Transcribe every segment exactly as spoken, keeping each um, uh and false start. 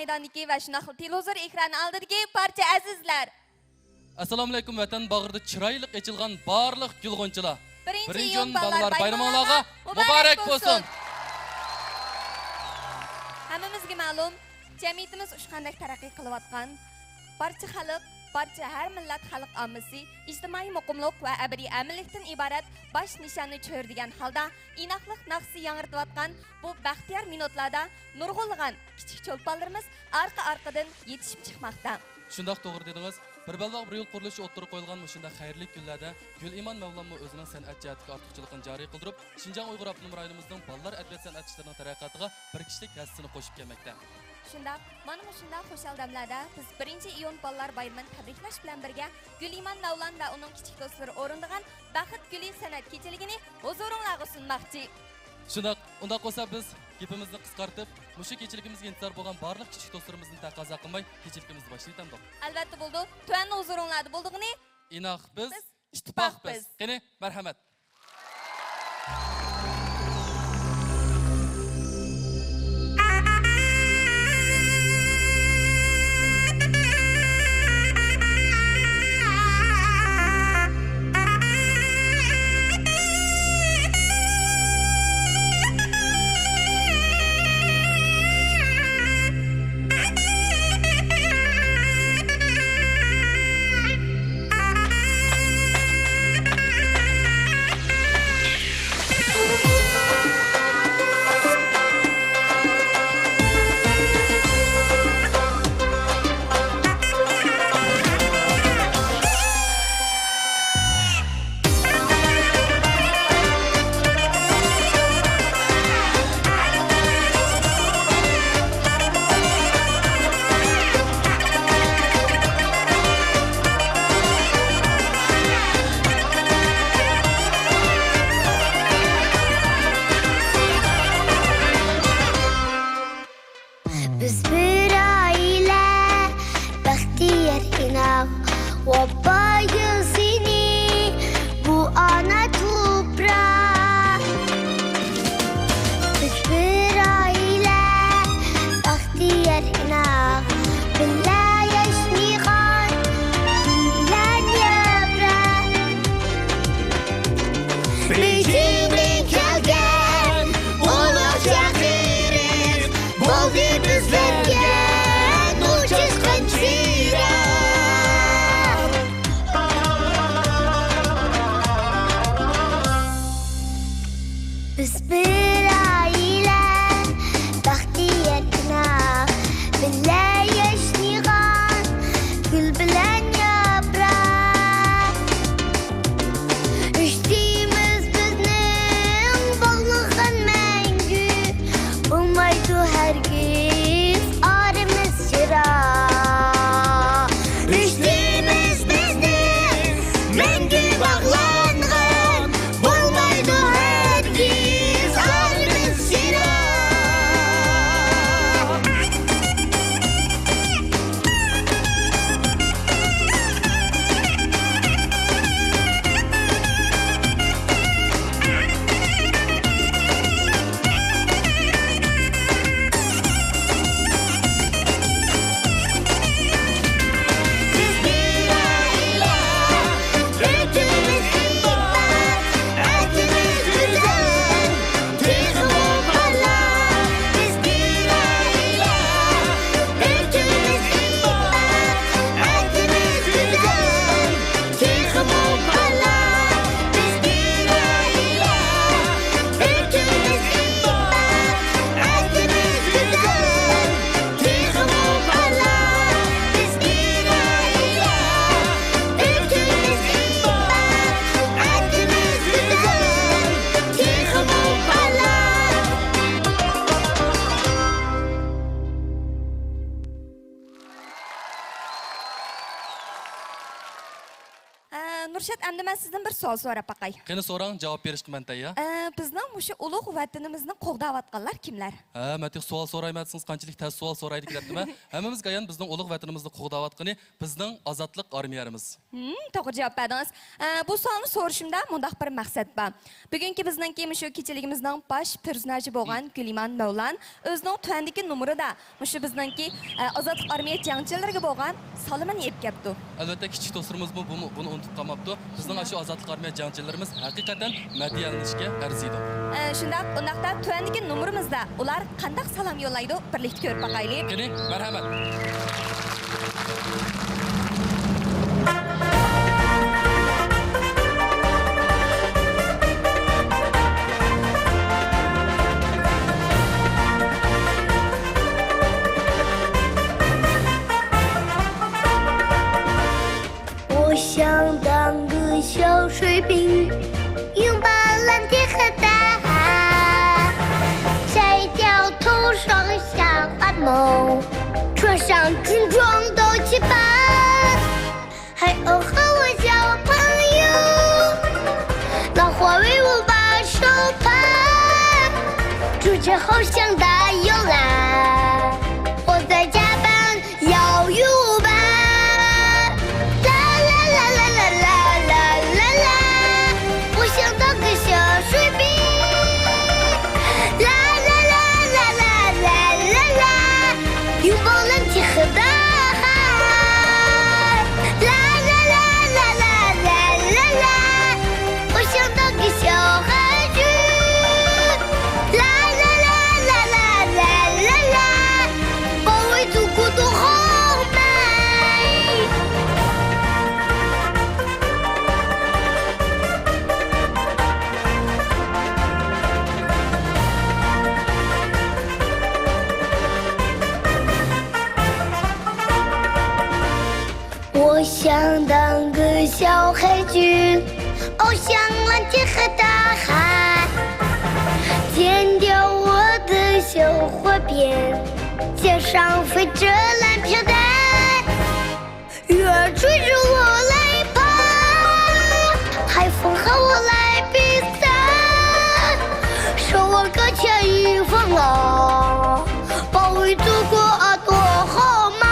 مەيداندىكى ۋە شۇنداقلا تېلېۋىزور ئېكرانى ئالدىدىكى بارچە ئەزىزلەر. ئەسسالامۇئەلەيكۇم، ۋەتەن باغرىدا چىرايلىق ئېچىلغان بارلىق گۈل غۇنچىلار. بىرىنچى بىرىنچى ئىيۇن ئىيۇن بالىلار بالىلار بايرىمىڭلارغا بايرىمىڭلارغا مۇبارەك مۇبارەك بولسۇن. بولسۇن. ھەممىمىزگە مەلۇم، جەمئىيىتىمىز ئۇچقاندەك تەرەققىي قىلىۋاتقان، بارچە خەلق، بارچە ھەر مىللەت خەلق ئاممىسى ئىجتىمائىي مۇقىملىق ۋە ئەبەدىي ئەمىنلىكتىن ئىبارەت باش نىشاننى چۆرىدىگەن ھالدا ئىناقلىق ناخشىسى ياڭرىتىۋاتقان بۇ بەختىيار مىنۇتلاردا نۇرغۇنلىغان كىچىك چولپانلىرىمىز ئارقا-ئارقىدىن يېتىشىپ چىقماقتا. شۇنداق، توغرا دېدىڭىز. بىر بەلباغ بىر يول قۇرۇلۇشى ئوتتۇرىغا قويۇلغان مۇشۇنداق خەيرلىك كۈنلەردە گۈلئىمان مەۋلانمۇ ئۆزىنىڭ سەنئەت جەھەتتىكى ئارتۇقچىلىقىنى جارى قىلدۇرۇپ، شىنجاڭ ئۇيغۇر ئاپتونوم رايونىمىزنىڭ بالىلار ئەدەبىيات سەنئەت ئىشلىرىنىڭ تەرەققىياتىغا بىر كىشىلىك ھەسسىسىنى قوشۇپ كەلمەكتە. شۇنداق، مانا مۇشۇنداق خۇشال دەملەردە بىز بىرىنچى ئىيۇن بالىلار بايرىمىنى تەبرىكلەش بىلەن بىرگە، گۈلئىمان مەۋلان ۋە ئۇنىڭ كىچىك دوستلىرى ئورۇندىغان بەخت گۈلى سەنئەت كېچىلىكىنى ھۇزۇرۇڭلارغا سۇنماقچى. شۇنداق، ئۇنداق بولسا بىز گېپىمىزنى قىسقارتىپ، مۇشۇ كېچىلىكىمىزگە ئىنتىزار بولغان بارلىق كىچىك دوستلىرىمىزنى تەقەززا قىلماي كېچىلىكىمىزنى باشلىۋېتەمدۇق؟ ئەلۋەتتە بولىدۇ. تۆۋەندە ھۇزۇرۇڭلاردا بولىدىغىنى ئىناق بىز، بىز ئىتتىپاق ئىتتىپاق بىز. بىز. قېنى، مەرھەمەت. بىز بىر ئائىلە، بەختىيار، ئىناق، ۋاپا يۈزىنى بۇ ئانا توپراق. بىز بىر ئائىلە، بەختىيار، ئىناق، بىللە ياشنىغان گۈللەر ياپراق. بېيجىڭدىن كەلگەن ئۇلۇغ شائىرىڭىز بولدى بىزلەرگە نۇر چاچقان چىراغ. نۇرشات، ئەمدى مەن سىزدىن بىر سوئال سوراپ باقاي. قېنى سوراڭ، جاۋاب بېرىشكە مەن تەييار. ئە، بىزنىڭ مۇشۇ ئۇلۇغ ۋەتىنىمىزنى قوغداۋاتقانلار كىملەر؟ ھە، مەن تېخى سوئال سورايمەن دېسىڭىز، قانچىلىك تەس سوئال سورايدىكىن دەپتىمەن. ھەممىمىزگە ئايان، بىزنىڭ ئۇلۇغ ۋەتىنىمىزنى قوغداۋاتقىنى بىزنىڭ ئازادلىق ئارمىيەمىز. ھىم، توغرا جاۋاب بەردىڭىز. ئە، بۇ سوئالنى سورىشىمدا مۇنداق بىر مەقسەت بار. بۈگۈنكى بىزنىڭكى مۇشۇ كېچىلىكىمىزنىڭ باش پېرسوناژى بولغان گۈلىمان مەۋلان ئۆزىنىڭ تۆۋەندىكى نومۇرىدا مۇشۇ بىزنىڭكى، ئە، ئازادلىق ئارمىيە جەڭچىلىرىگە بولغان سالىمىنى ئېلىپ كەپتۇ. ئەلۋەتتە، كىچىك دوستلىرىمىزمۇ بۇمۇ، بۇنى ئۇنتۇپ قالماپتۇ. بىزنىڭ ئاشۇ ئازادلىق ئارمىيە جەڭچىلىرىمىز ھەقىقەتەن مەدھىيەلىنىشكە ئەرزىيدۇ. ئە، شۇنداق، ئۇنداقتا تۆۋەندىكى نومۇرىمىزدا ئۇلار قانداق سالام يوللايدۇ، بىرلىكتە كۆرۈپ باقايلى. قېنى، مەرھەمەت. 我想当个小水兵，拥抱蓝天和大海，摘掉头上小花帽，穿上军装的旗袍。海鸥和我交朋友，浪花为我把手拍，竹节好像大摇篮，我在甲板 摇一摇吧。啦啦啦啦啦啦啦啦啦，我想当个小水兵。啦啦啦啦啦啦啦啦，拥抱蓝天和大海。啦啦啦啦啦啦啦啦， 我想当个小海军，啦啦啦啦啦啦啦啦，保卫祖国多豪迈。 我想当个小海军，翱翔蓝天和大海，剪掉我的小花辫，系上飞着蓝飘带。鱼儿追着我来跑，海风和我来比赛，手腕高强如风浪，保卫祖国啊多豪迈。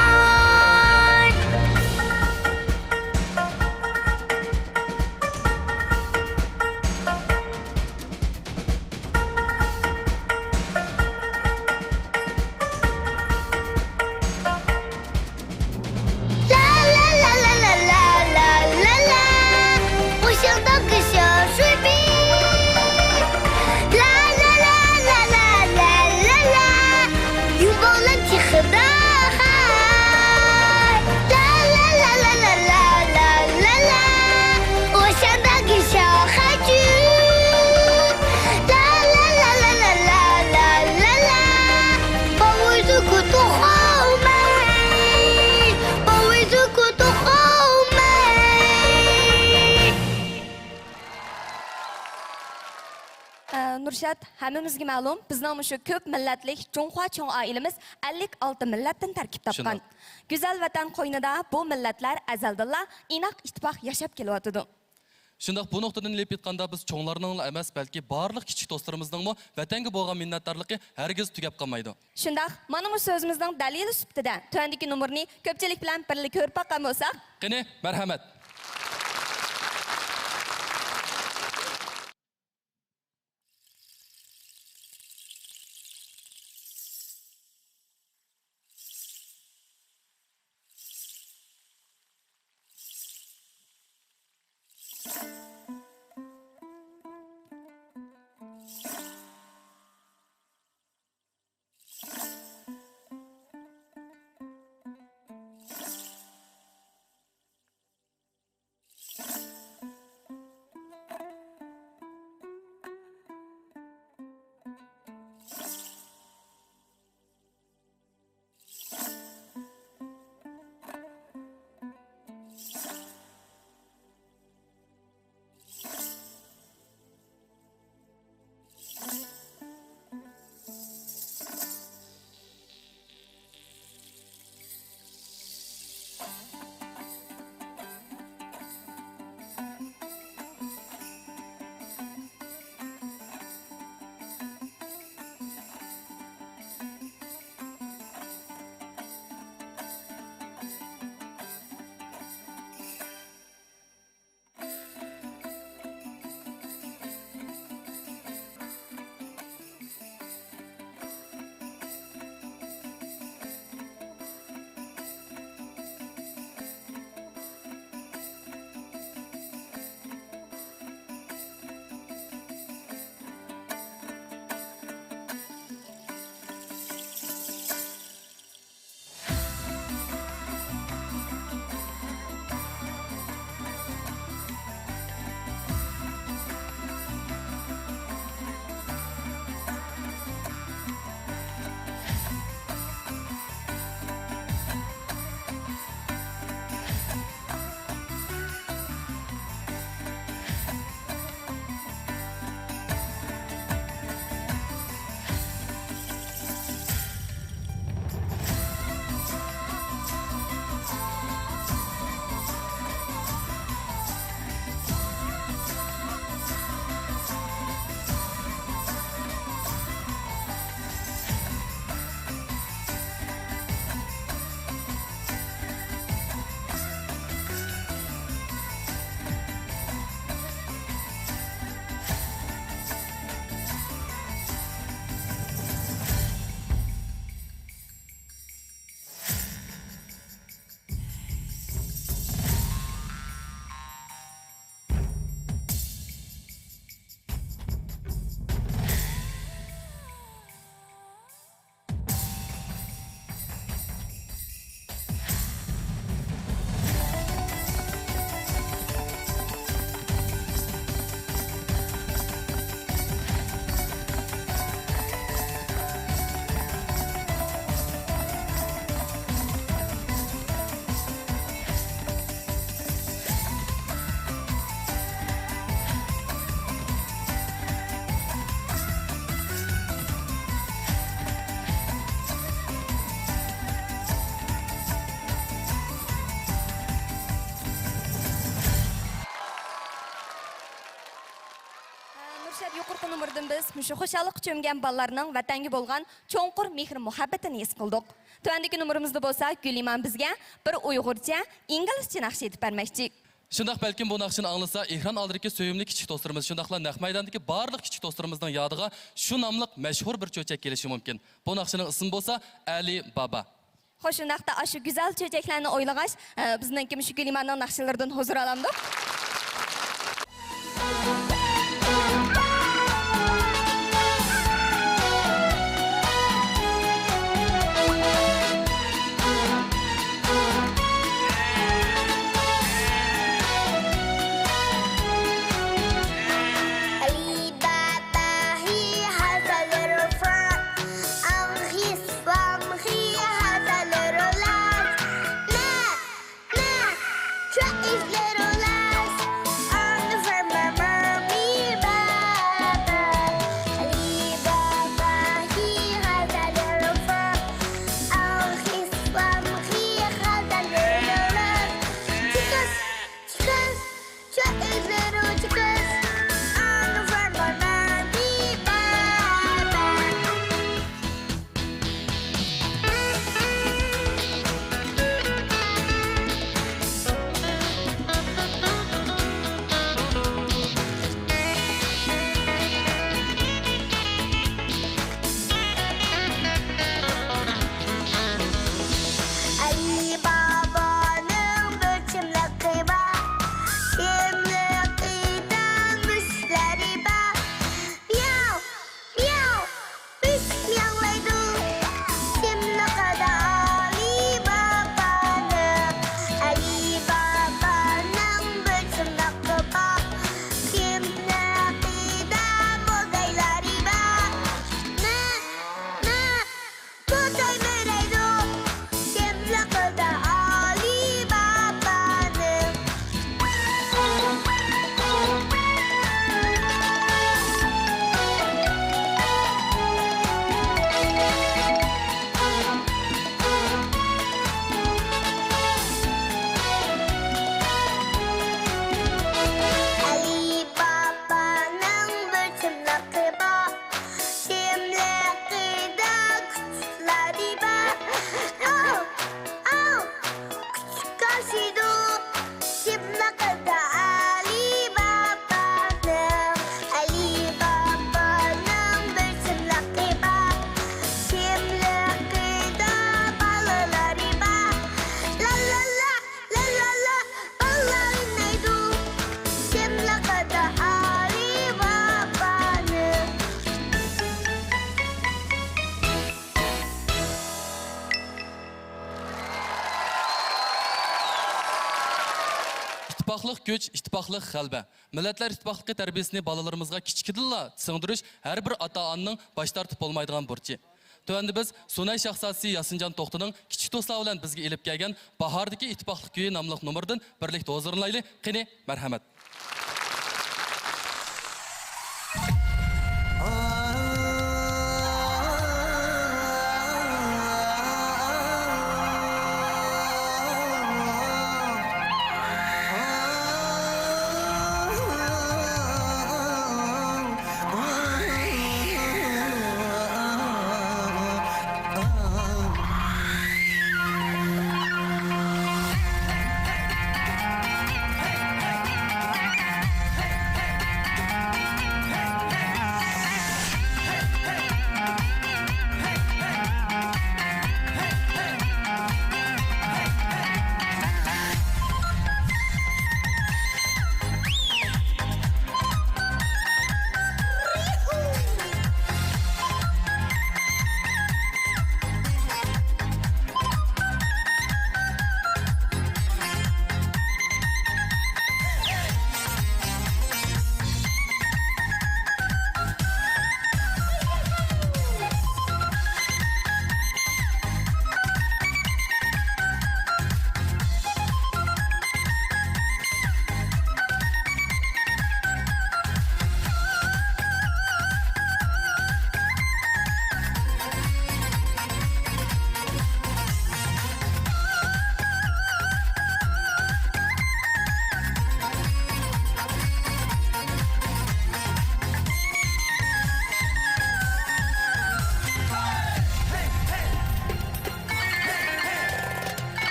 啦啦啦啦啦啦啦啦啦，我想当个小水兵。啦啦啦啦啦啦啦啦，拥抱蓝天和大海。啦啦啦啦啦啦啦啦，我想当个小海军。啦啦啦啦啦啦啦啦，保卫祖国多豪迈。 ئە، نۇرشات، ھەممىمىزگە مەلۇم، بىزنىڭ مۇشۇ كۆپ مىللەتلىك جۇڭخۇا چوڭ ئائىلىمىز ئەللىك ئالتە مىللەتتىن تەركىب تاپقان. شۇنداق. گۈزەل ۋەتەن قوينىدا بۇ مىللەتلەر ئەزەلدىنلا ئىناق، ئىتتىپاق ياشاپ كېلىۋاتىدۇ. شۇنداق، بۇ نۇقتىدىن ئېلىپ ئېيتقاندا، بىز چوڭلارنىڭلا ئەمەس، بەلكى بارلىق كىچىك دوستلىرىمىزنىڭمۇ ۋەتەنگە بولغان مىننەتدارلىقى ھەرگىز تۈگەپ قالمايدۇ. شۇنداق، مانا مۇشۇ سۆزىمىزنىڭ دەلىلى سۈپىتىدە تۆۋەندىكى نومۇرنى كۆپچىلىك بىلەن بىرلىكتە كۆرۈپ باققان بولساق. قېنى، مەرھەمەت. يۇقىرىقى نومۇردىن بىز مۇشۇ خۇشاللىققا چۆمگەن بالىلارنىڭ ۋەتەنگە بولغان چوڭقۇر مېھىر-مۇھەببىتىنى ھېس قىلدۇق. تۆۋەندىكى نومۇرىمىزدا بولسا گۈلىمان بىزگە بىر ئۇيغۇرچە، ئىنگلىزچە ناخشا ئېيتىپ بەرمەكچى. شۇنداق، بەلكىم بۇ ناخشىنى ئاڭلىسا، ئېكران ئالدىدىكى سۆيۈملۈك كىچىك دوستلىرىمىز، شۇنداقلا نەق مەيداندىكى بارلىق كىچىك دوستلىرىمىزنىڭ يادىغا شۇ ناملىق مەشھۇر بىر چۆچەك كېلىشى مۇمكىن. بۇ ناخشىنىڭ ئىسمى بولسا ئەلى بابا. خوش، شۇنداقتا ئاشۇ گۈزەل چۆچەكلەرنى ئويلىغاچ، ئە، بىزنىڭكى مۇشۇ گۈلىماننىڭ ناخشىلىرىدىن ھۇزۇر ئالامدۇق. Alibaba, he has a little frog. On his farm, he has a little lamb. Maa, maa, try his little legs on the farmer, mommy, baba. Alibaba, he has a little farm. On his farm, he has a little lamb. Chickens, chickens, try his little chickens on the farmer, mommy, baba. ئەلى بابانىڭ بىر چىملىقى بار، چىملىقىدا مۈشۈكلىرى بار. مياۋ، مياۋ، مۈشۈك مىياۋلايدۇ. چىملىقىدا ئەلى بابانىڭ، ئەلى بابانىڭ بىر چىملىقى بار. چىملىقىدا بۇغدايلىرى بار. مە، مە، بۇغداي مەرەيدۇ. چىملىقىدا ئەلى بابانىڭ. ئەلى بابانىڭ بىر چىملىقى بار. چىملىقىدا كۈچۈكلىرى بار. ئاۋ، ئاۋ، كۈچۈك ئاشىدۇ. چىملىقىدا ئەلى بابانىڭ، ئەلى بابانىڭ بىر چىملىقى بار. چىملىقىدا بالىلىرى بار. لا لا لا، لا لا لا، بالىلار ئوينايدۇ. چىملىقىدا ئەلى بابانىڭ. ئىتتىپاقلىق كۈچ، ئىتتىپاقلىق غەلىبە. مىللەتلەر ئىتتىپاقلىقى تەربىيەسىنى بالىلىرىمىزغا كىچىكىدىنلا سىڭدۈرۈش ھەر بىر ئاتا-ئانىنىڭ باش تارتىپ بولمايدىغان بۇرچى. تۆۋەندە بىز سۇناي شاھزادىسى ياسىنجان توختىنىڭ كىچىك دوستلار بىلەن بىزگە ئېلىپ كەلگەن باھاردىكى ئىتتىپاقلىق كۈيى ناملىق نومۇردىن بىرلىكتە ھۇزۇرلىنايلى. قېنى، مەرھەمەت.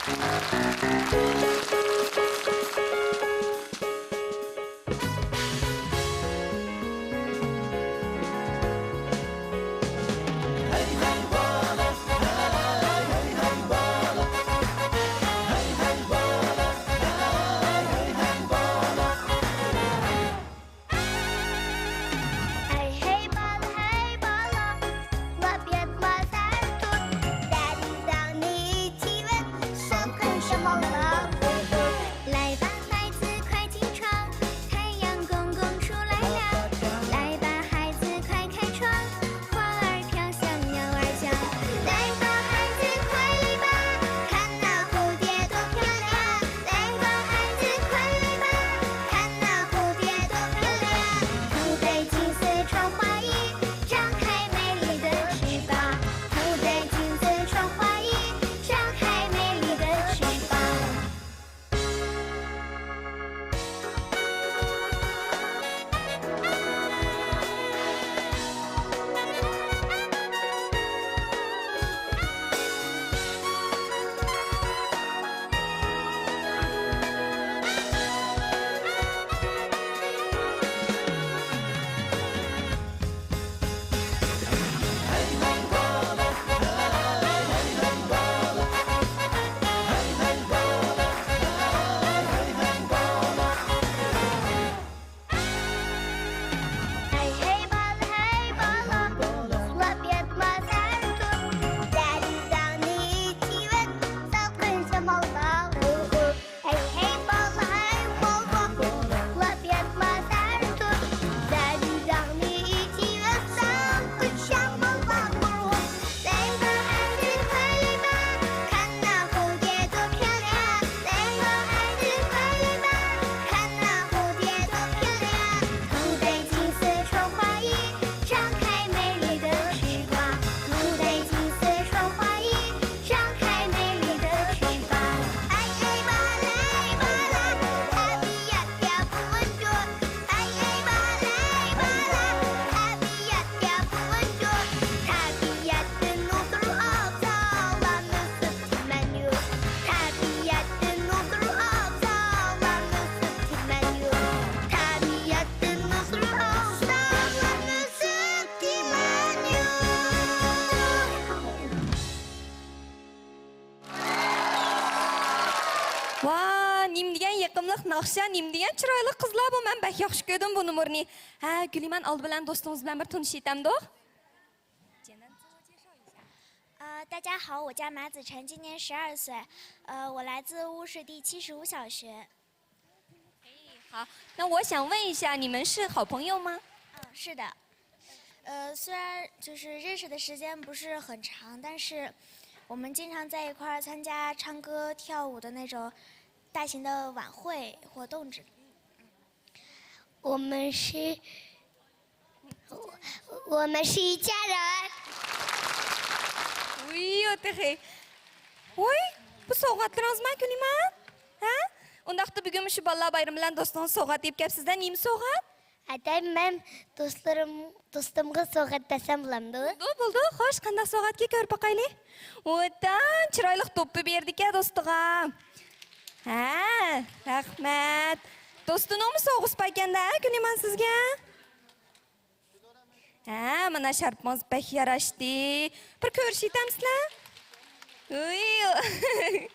ھەي، ھەي، بالا، ھەي، بالا، لاپ ياتما سەن تۇر. دەريانى ئىچىۋەت، سالقىن شاماللار ئۇرۇپ. 来吧，孩子，快进床，太阳公公出来了。来吧，孩子，快开窗，花儿飘香，鸟儿叫。来吧，孩子，快来吧，看那蝴蝶多漂亮。来吧，孩子，快来吧，看那蝴蝶多漂亮。 蝴蝶金丝穿花衣，张开美丽的翅膀。蝴蝶金丝穿花衣，张开美丽的翅膀。 ھەي، ھەي، بالا، ھەي، بالا، ئۇخلاپ ياتما سەن تۇر. دەريانى ئىچىۋەت، سالقىن شاماللار ئۇرۇپ. ھەي، ھەي، بالا، ھەي، بالا، ئۇخلاپ ياتما سەن تۇر. دەريانى ئىچىۋەت، سالقىن شاماللار ئۇرۇپ. 来吧，孩子，快来吧，看那蝴蝶多漂亮。来吧，孩子，快来吧，看那蝴蝶多漂亮。蝴蝶金丝穿花衣，张开美丽的翅膀。蝴蝶金丝穿花衣，张开美丽的翅膀。 ۋا، نېمە دېگەن يېقىملىق ناخشا، نېمە دېگەن چىرايلىق قىزلار بۇ، مەن بەك ياخشى كۆردۈم بۇ نومۇرنى. ھە، گۈلىمەن، ئالدى بىلەن دوستىڭىز بىلەن بىر تونۇشۇۋېتەمدۇق؟ 呃，大家好，我叫马子晨，今年十二岁。呃，我来自乌市第七十五小学。好，那我想问一下，你们是好朋友吗？嗯，是的。呃，虽然就是认识的时间不是很长，但是我们经常在一块儿参加唱歌、跳舞的那种大型的晚会活动之类的。 我们是，我们是一家人。 ۋۇي، تېخى. ۋاي، بۇ سوۋغاتلىرىڭىزمۇ، گۈلىمان؟ ھە؟ ئۇنداقتا بۈگۈن مۇشۇ بالىلار بايرىمى بىلەن دوستىڭىزغا سوۋغات ئېلىپ كەپسىز-دە، نېمە سوۋغات؟ ئاتاي، مەن دوستلىرىم، دوستۇمغا سوۋغات بەرسەم بولامدۇ؟ بولىدۇ، بولىدۇ. خوش، قانداق سوۋغاتكەن، كۆرۈپ باقايلى. ۋوتان، چىرايلىق دوپپا بېرىدىكەن دوستىغا. ھە، رەھمەت. دوستىنىڭمۇ سوۋغىسى باركەن-دە، گۈلىمان سىزگە. ھە، مانا شارپىڭىز بەك ياراشتى. بىر كۆرۈشۈۋېتەمسىلەر؟ ھۇي.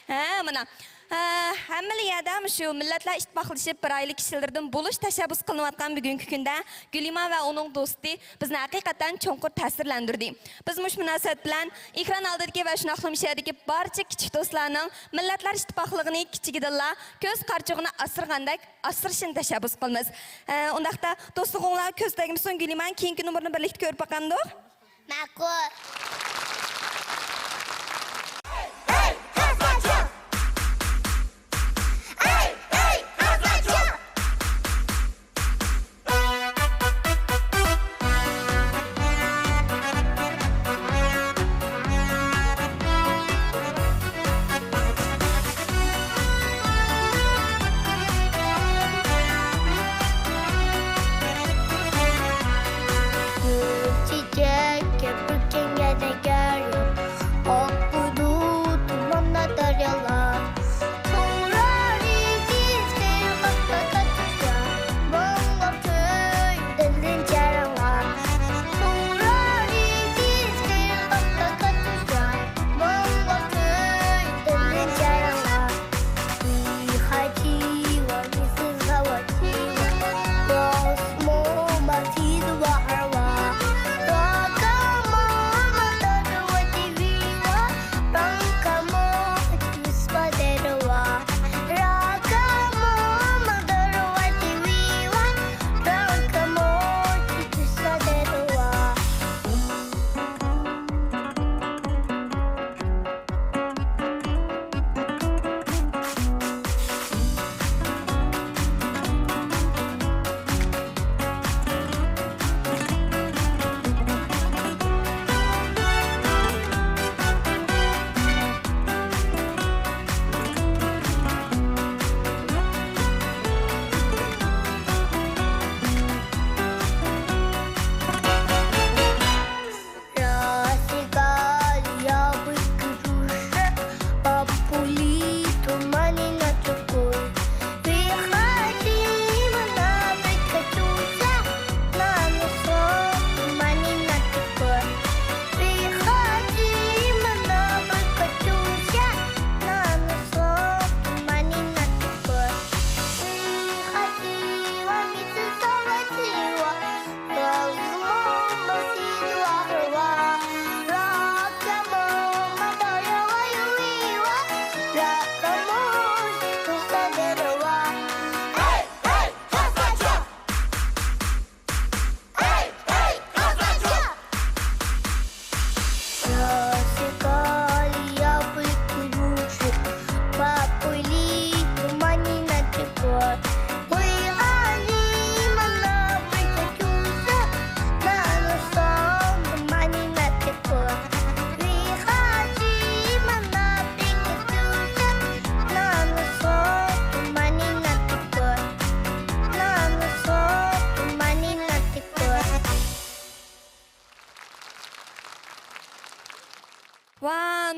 ھە، مانا. ھە، ھەممىلا يەردە مۇشۇ مىللەتلەر ئىتتىپاقلىشىپ، بىر ئائىلە كىشىلىرىدىن بولۇش تەشەببۇس قىلىنىۋاتقان بۈگۈنكى كۈندە گۈلىمان ۋە ئۇنىڭ دوستى بىزنى ھەقىقەتەن چوڭقۇر تەسىرلەندۈردى. بىز مۇشۇ مۇناسىۋەت بىلەن ئېكران ئالدىدىكى ۋە شۇنداقلا مۇشۇ يەردىكى بارچە كىچىك دوستلارنىڭ مىللەتلەر ئىتتىپاقلىقىنى كىچىكىدىنلا كۆز قارىچۇقىنى ئاسرىغاندەك ئاسرىشىنى تەشەببۇس قىلىمىز. ئە، ئۇنداقتا دوستلۇقۇڭلار كۆز تەگمىسۇن، گۈلىمان، كېيىنكى نومۇرنى بىرلىكتە كۆرۈپ باقامدۇق؟ ماقۇل. گۈل چېچەككە پۈركەنگەن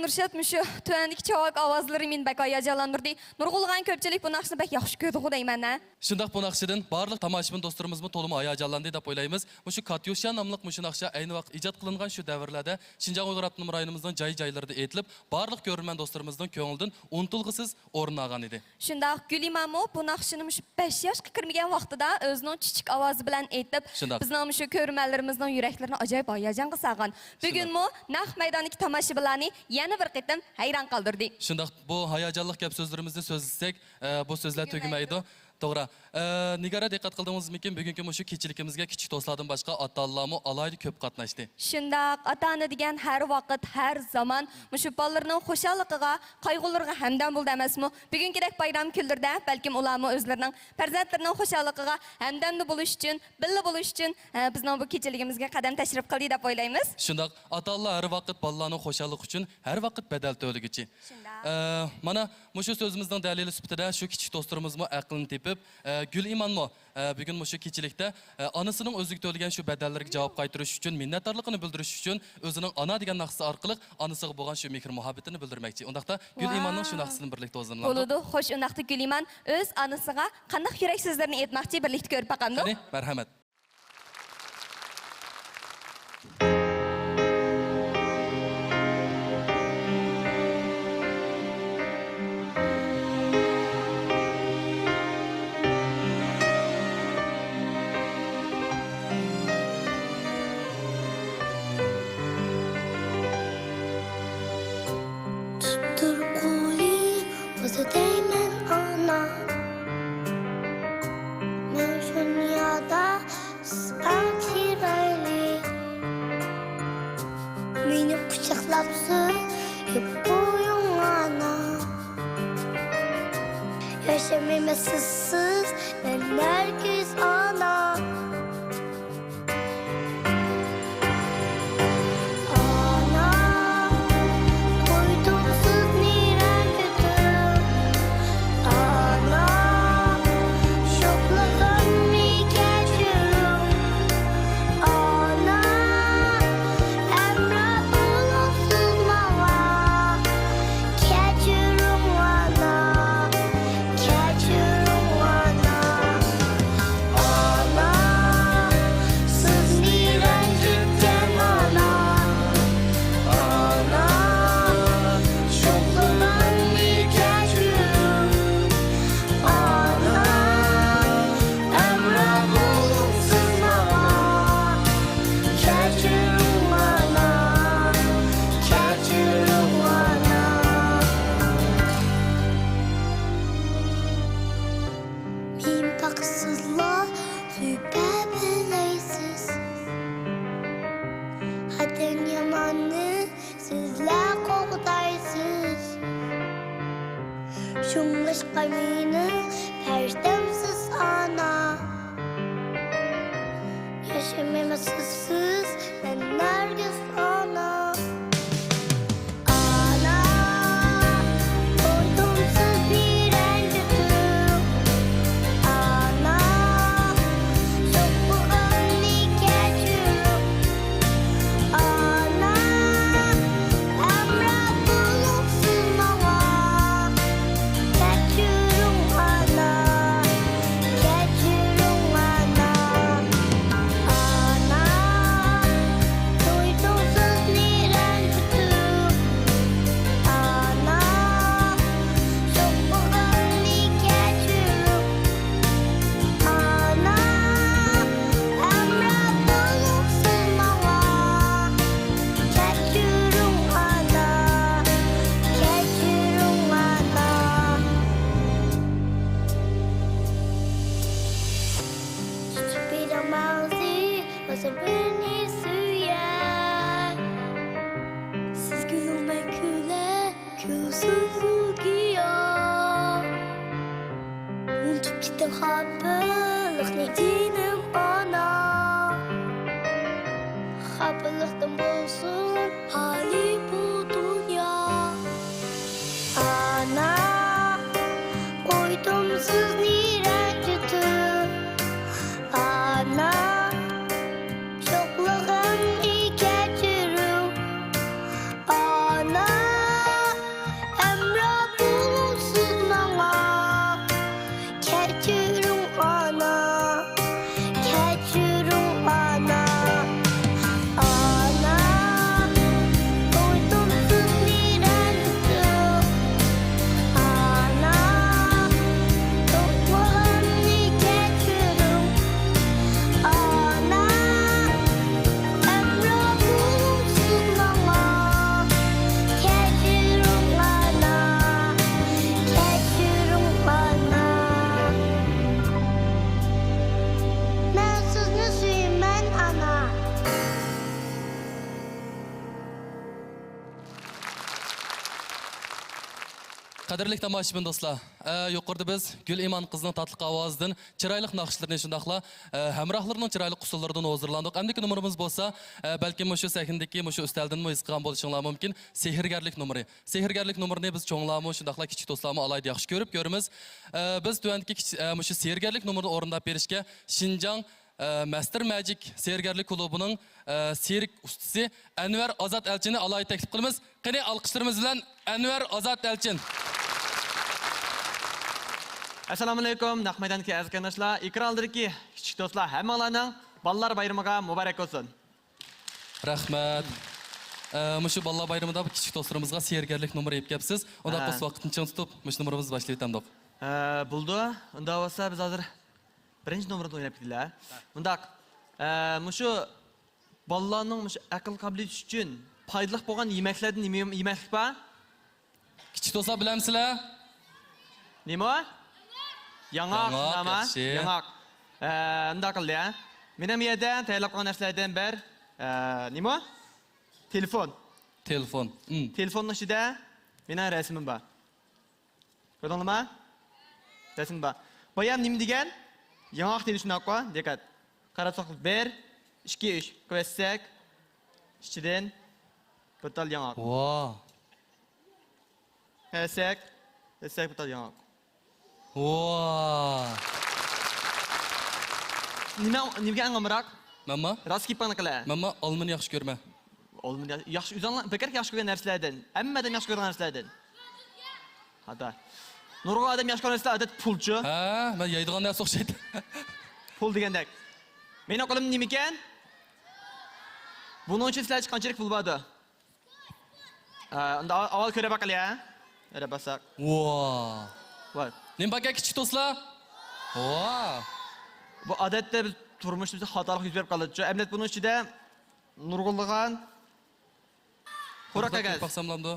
ئىرشات، مۇشۇ تۆۋەندىكى چاۋاك ئاۋازلىرى مېنى بەك ھاياجانلاندۇردى. نۇرغۇنلىغان كۆپچىلىك بۇ ناخشىنى بەك ياخشى كۆرىدىغۇ دەيمەن ھە. شۇنداق، بۇ ناخشىدىن بارلىق تاماشىبىن دوستلىرىمىزمۇ تولىمۇ ھاياجانلاندى دەپ ئويلايمىز. مۇشۇ كاتيۇشا ناملىق مۇشۇ ناخشا ئەينى ۋاقىت ئىجاد قىلىنغان شۇ دەۋرلەردە شىنجاڭ ئۇيغۇر ئاپتونوم رايونىمىزنىڭ جاي-جايلىرىدا ئېيتىلىپ، بارلىق كۆرۈرمەن دوستلىرىمىزنىڭ كۆڭلىدىن ئۇنتۇلغۇسىز ئورۇن ئالغان ئىدى. شۇنداق، گۈلىمانمۇ بۇ ناخشىنى مۇشۇ بەش ياشقا كىرمىگەن ۋاقتىدا ئۆزىنىڭ چۈچۈك ئاۋازى بىلەن ئېيتىپ، شۇنداق. بىزنىڭ مۇشۇ كۆرۈرمەنلىرىمىزنىڭ يۈرەكلىرىنى ئاجايىپ ھاياجانغا سالغان. شۇنداق. بۈگۈنمۇ نەق مەيداندىكى تاماشىبىنلارنى يەنە بىر قېتىم ھەيران قالدۇردى. شۇنداق، بۇ ھاياجانلىق گەپ سۆزلىرىمىزنى سۆزلىسەك، ئە، بۇ سۆزلەر تۈگىمەيدۇ. تۈگىمەيدۇ. توغرا. ئە، نىگارە، دىققەت قىلدىڭىزمىكىن، بۈگۈنكى مۇشۇ كېچىلىكىمىزگە كىچىك دوستلاردىن باشقا ئاتا-ئانىلارمۇ ئالاھىدە كۆپ قاتناشتى. شۇنداق، ئاتا-ئانا دېگەن ھەر ۋاقىت، ھەر زامان مۇشۇ بالىلىرىنىڭ خۇشاللىقىغا، قايغۇلىرىغا ھەمدەم بولىدۇ ئەمەسمۇ؟ بۈگۈنكىدەك بايرام كۈنلىرىدە بەلكىم ئۇلارمۇ ئۆزلىرىنىڭ پەرزەنتلىرىنىڭ خۇشاللىقىغا ھەمدەمدە بولۇش ئۈچۈن، بىللە بولۇش ئۈچۈن، ھە، بىزنىڭ بۇ كېچىلىكىمىزگە قەدەم تەشرىپ قىلدى دەپ ئويلايمىز. شۇنداق، ئاتا-ئانىلار ھەر ۋاقىت بالىلارنىڭ خۇشاللىقى ئۈچۈن ھەر ۋاقىت بەدەل تۆلىگۈچى. شۇنداق. ئە، مانا، مۇشۇ سۆزىمىزنىڭ دەلىلى سۈپىتىدە شۇ كىچىك دوستلىرىمىزمۇ ئەقلىنى تېپىپ، ئە، گۈلىمانمۇ، ئە، بۈگۈن مۇشۇ كېچىلىكتە، ئە، ئانىسىنىڭ ئۆزىگە تۆلىگەن شۇ بەدەللىرىگە جاۋاب قايتۇرۇش ئۈچۈن، مىننەتدارلىقىنى بىلدۈرۈش ئۈچۈن ئۆزىنىڭ ئانا دېگەن ناخشىسى ئارقىلىق ئانىسىغا بولغان شۇ مېھىر-مۇھەببىتىنى بىلدۈرمەكچى. ئۇنداقتا گۈلىماننىڭ شۇ ناخشىسىنى بىرلىكتە ئوزۇنلاندۇق. بولىدۇ. خوش، ئۇنداقتا گۈلىمان ئۆز ئانىسىغا قانداق يۈرەك سۆزلىرىنى ئېيتماقچى، بىرلىكتە كۆرۈپ باقامدۇق؟ قېنى، مەرھەمەت. تۇتۇر قولى ئۇزىتەيمەن ئانا، مەن شۇ دۇنيادا سەن چىرايلىق. مېنى قۇچاقلاپ سۆيۈپ قويۇڭ ئانا، ياشىمايمەن سىزسىز مەن ھەرگىز ئانا. ئانا، قويدۇم سىزنى رەنجىتىپ. ئانا، شوخلۇقۇمنى كەچۈرۈڭ. ئانا، ھەمراھ بولۇڭ سىز ماڭا. كەچۈرۈڭ ئانا، كەچۈرۈڭ ئانا. ئانا، سىزنى رەنجىتكەن ئانا. ئانا، شوخلۇقۇمنى كەچۈرۈڭ. ئانا، ھەمراھ بولۇڭ سىز ماڭا. كەچۈرۈڭ ئانا، كەچۈرۈڭ ئانا. مېنى باقسىزلا سۆيۈپ بەرمەيسىز. خەتەر ياماننى سىزلا قوغدايسىز. شۇڭلاشقا مېنىڭ پەرىشتەمسىز ئانا. ياشىمايمەن سىزسىز مەن ھەرگىز ئانا. ئانا، قويدۇم سىزنى رەنجىتىپ. ئانا، شوخلۇقۇمنى كەچۈرۈڭ. ئانا، ھەمراھ بولۇڭ سىز ماڭا. كەچۈرۈڭ ئانا، كەچۈرۈڭ ئانا. ئانا، قويدۇم سىزنى رەنجىتىپ. ئانا، شوخلۇقۇمنى كەچۈرۈڭ. ئانا، ھەمراھ بولۇڭ سىز ماڭا. كەچۈرۈڭ ئانا، كەچۈرۈڭ ئانا. تۇتۇپ بېرىڭ ماڭزى، بولسا بىرنى سۆيەر. سىز كۈلۈڭ مەن كۈلەي، كۈلسۇن گۈل گىياھ. ئۇنتۇپ كېتىڭ خاپىلىقنى جېنىم ئانا. خاپىلىقتىن بولسۇن خالىي بۇ دۇنيا. ئانا، قويدۇم سىزنى رەنجىتىپ. ئانا، شوخلۇقۇمنى كەچۈرۈڭ. ئانا، قەدىرلىك تاماشىبىن دوستلار، ئە، يۇقىرىدا بىز گۈل ئىمان قىزنىڭ تاتلىق ئاۋازىدىن چىرايلىق ناخشىلىرىنى، شۇنداقلا، ئە، ھەمراھلىرىنىڭ چىرايلىق ئۇسسۇللىرىدىن ھۇزۇرلاندۇق. ئەمدىكى نومۇرىمىز بولسا، ئە، بەلكىم مۇشۇ سەھنىدىكى مۇشۇ ئۈستەلدىنمۇ ھېس قىلغان بولۇشۇڭلار مۇمكىن، سېھىرگەرلىك نومۇرى. سېھىرگەرلىك نومۇرىنى بىز چوڭلارمۇ، شۇنداقلا كىچىك دوستلارمۇ ئالاھىدە ياخشى كۆرۈپ كۆرىمىز. ئە، بىز تۆۋەندىكى كىچ-، ئە، مۇشۇ سېھىرگەرلىك نومۇرىنى ئورۇنداپ بېرىشكە شىنجاڭ ئە، مەستەر مەجىك سېھىرگەرلىك كۇلۇبىنىڭ، ئە، سېھىر ئۇستىسى ئەنۋەر ئازات ئەلچىننى ئالاھىدە تەكلىپ قىلىمىز. قېنى، ئالقىشلىرىمىز بىلەن ئەنۋەر ئازات ئەلچىن. ئەسسالامۇئەلەيكۇم، نەق مەيداندىكى ئەزىز قېرىنداشلار، ئېكران ئالدىدىكى كىچىك دوستلار، ھەممىڭلارنىڭ بالىلار بايرىمىغا مۇبارەك بولسۇن. رەھمەت. ئە، مۇشۇ بالىلار بايرىمىدا بۇ كىچىك دوستلىرىمىزغا سېھىرگەرلىك نومۇرى ئېلىپ كەپسىز. ئۇنداق ھە. بولسا ۋاقىتنى چىڭ تۇتۇپ، مۇشۇ نومۇرىمىزنى باشلىۋېتەمدۇق. ھە، بولىدۇ. ئۇنداق بولسا بىز ھازىر بىرىنچى نومۇرنى ئويناپ كېتىلە. ھە. مۇنداق، ئە، مۇشۇ بالىلارنىڭ مۇشۇ ئەقىل قابىلىيىتى ئۈچۈن پايدىلىق بولغان يېمەكلەردىن نېمە يېمەكلىك بار؟ كىچىك دوستلار بىلەمسىلەر؟ نېمە؟ ياڭاق، ياڭاق، شۇنداقمۇ؟ ياخشى. ياڭاق. ئە، مۇنداق قىلدى، ھە؟ مېنىڭ بۇ يەردە تەييارلاپ قويغان نەرسىلەردىن بىر، ئە، نېمە؟ تېلېفون. تېلېفون. ئىم. تېلېفوننىڭ ئىچىدە مېنىڭ رەسىمىم بار. كۆردۈڭلارمۇ؟ رەسىم بار. بايام نېمە دېگەن؟ ياڭاق دېدى، شۇنداققۇ؟ دىققەت. قارىساق، بىر، ئىككى، ئۈچ. كۆرسەك، ئىچىدىن بىر تال ياڭاق. ۋا. كۆرسەك، كۆرسەك، بىر تال ياڭاق. ۋا. نېمە، نېمىگە ئەڭ ئامراق؟ مەنمۇ؟ راست گېپىڭنى قىلە. مەنمۇ ئالمىنى ياخشى كۆرىمەن. ئالما يا-، ياخشى، ئۆزۈڭلار بەكرەك ياخشى كۆرگەن نەرسىلەردىن، ھەممە ئادەم ياخشى كۆرىدىغان نەرسىلەردىن. خاتا. نۇرغۇن ئادەم ياخشى كۆرگەن نەرسىلەر ئادەتتە پۇلچۇ. ھە، مەن يەيدىغان نەرسە ئوخشايدۇ. پۇل دېگەندەك. مېنىڭ قولۇمدا نېمىكەن؟ بۇنىڭ ئۈچۈن سىلەرچە قانچىلىك پۇل باردۇ؟ ھە، ئۇندا ئاۋ-، ئاۋۋال كۆرۈپ باقايلى، ھە؟ كۆرۈپ باقساق. ۋا. ۋاي. نېمە باركەن كىچىك دوستلار؟ ۋا. بۇ ئادەتتە بىز تۇرمۇشىمىزدا خاتالىق يۈز بېرىپ قالىدۇ. ئەمدى بۇنىڭ ئىچىدە نۇرغۇنلىغان قۇرۇق قەغەز. باقسام بولامدۇ؟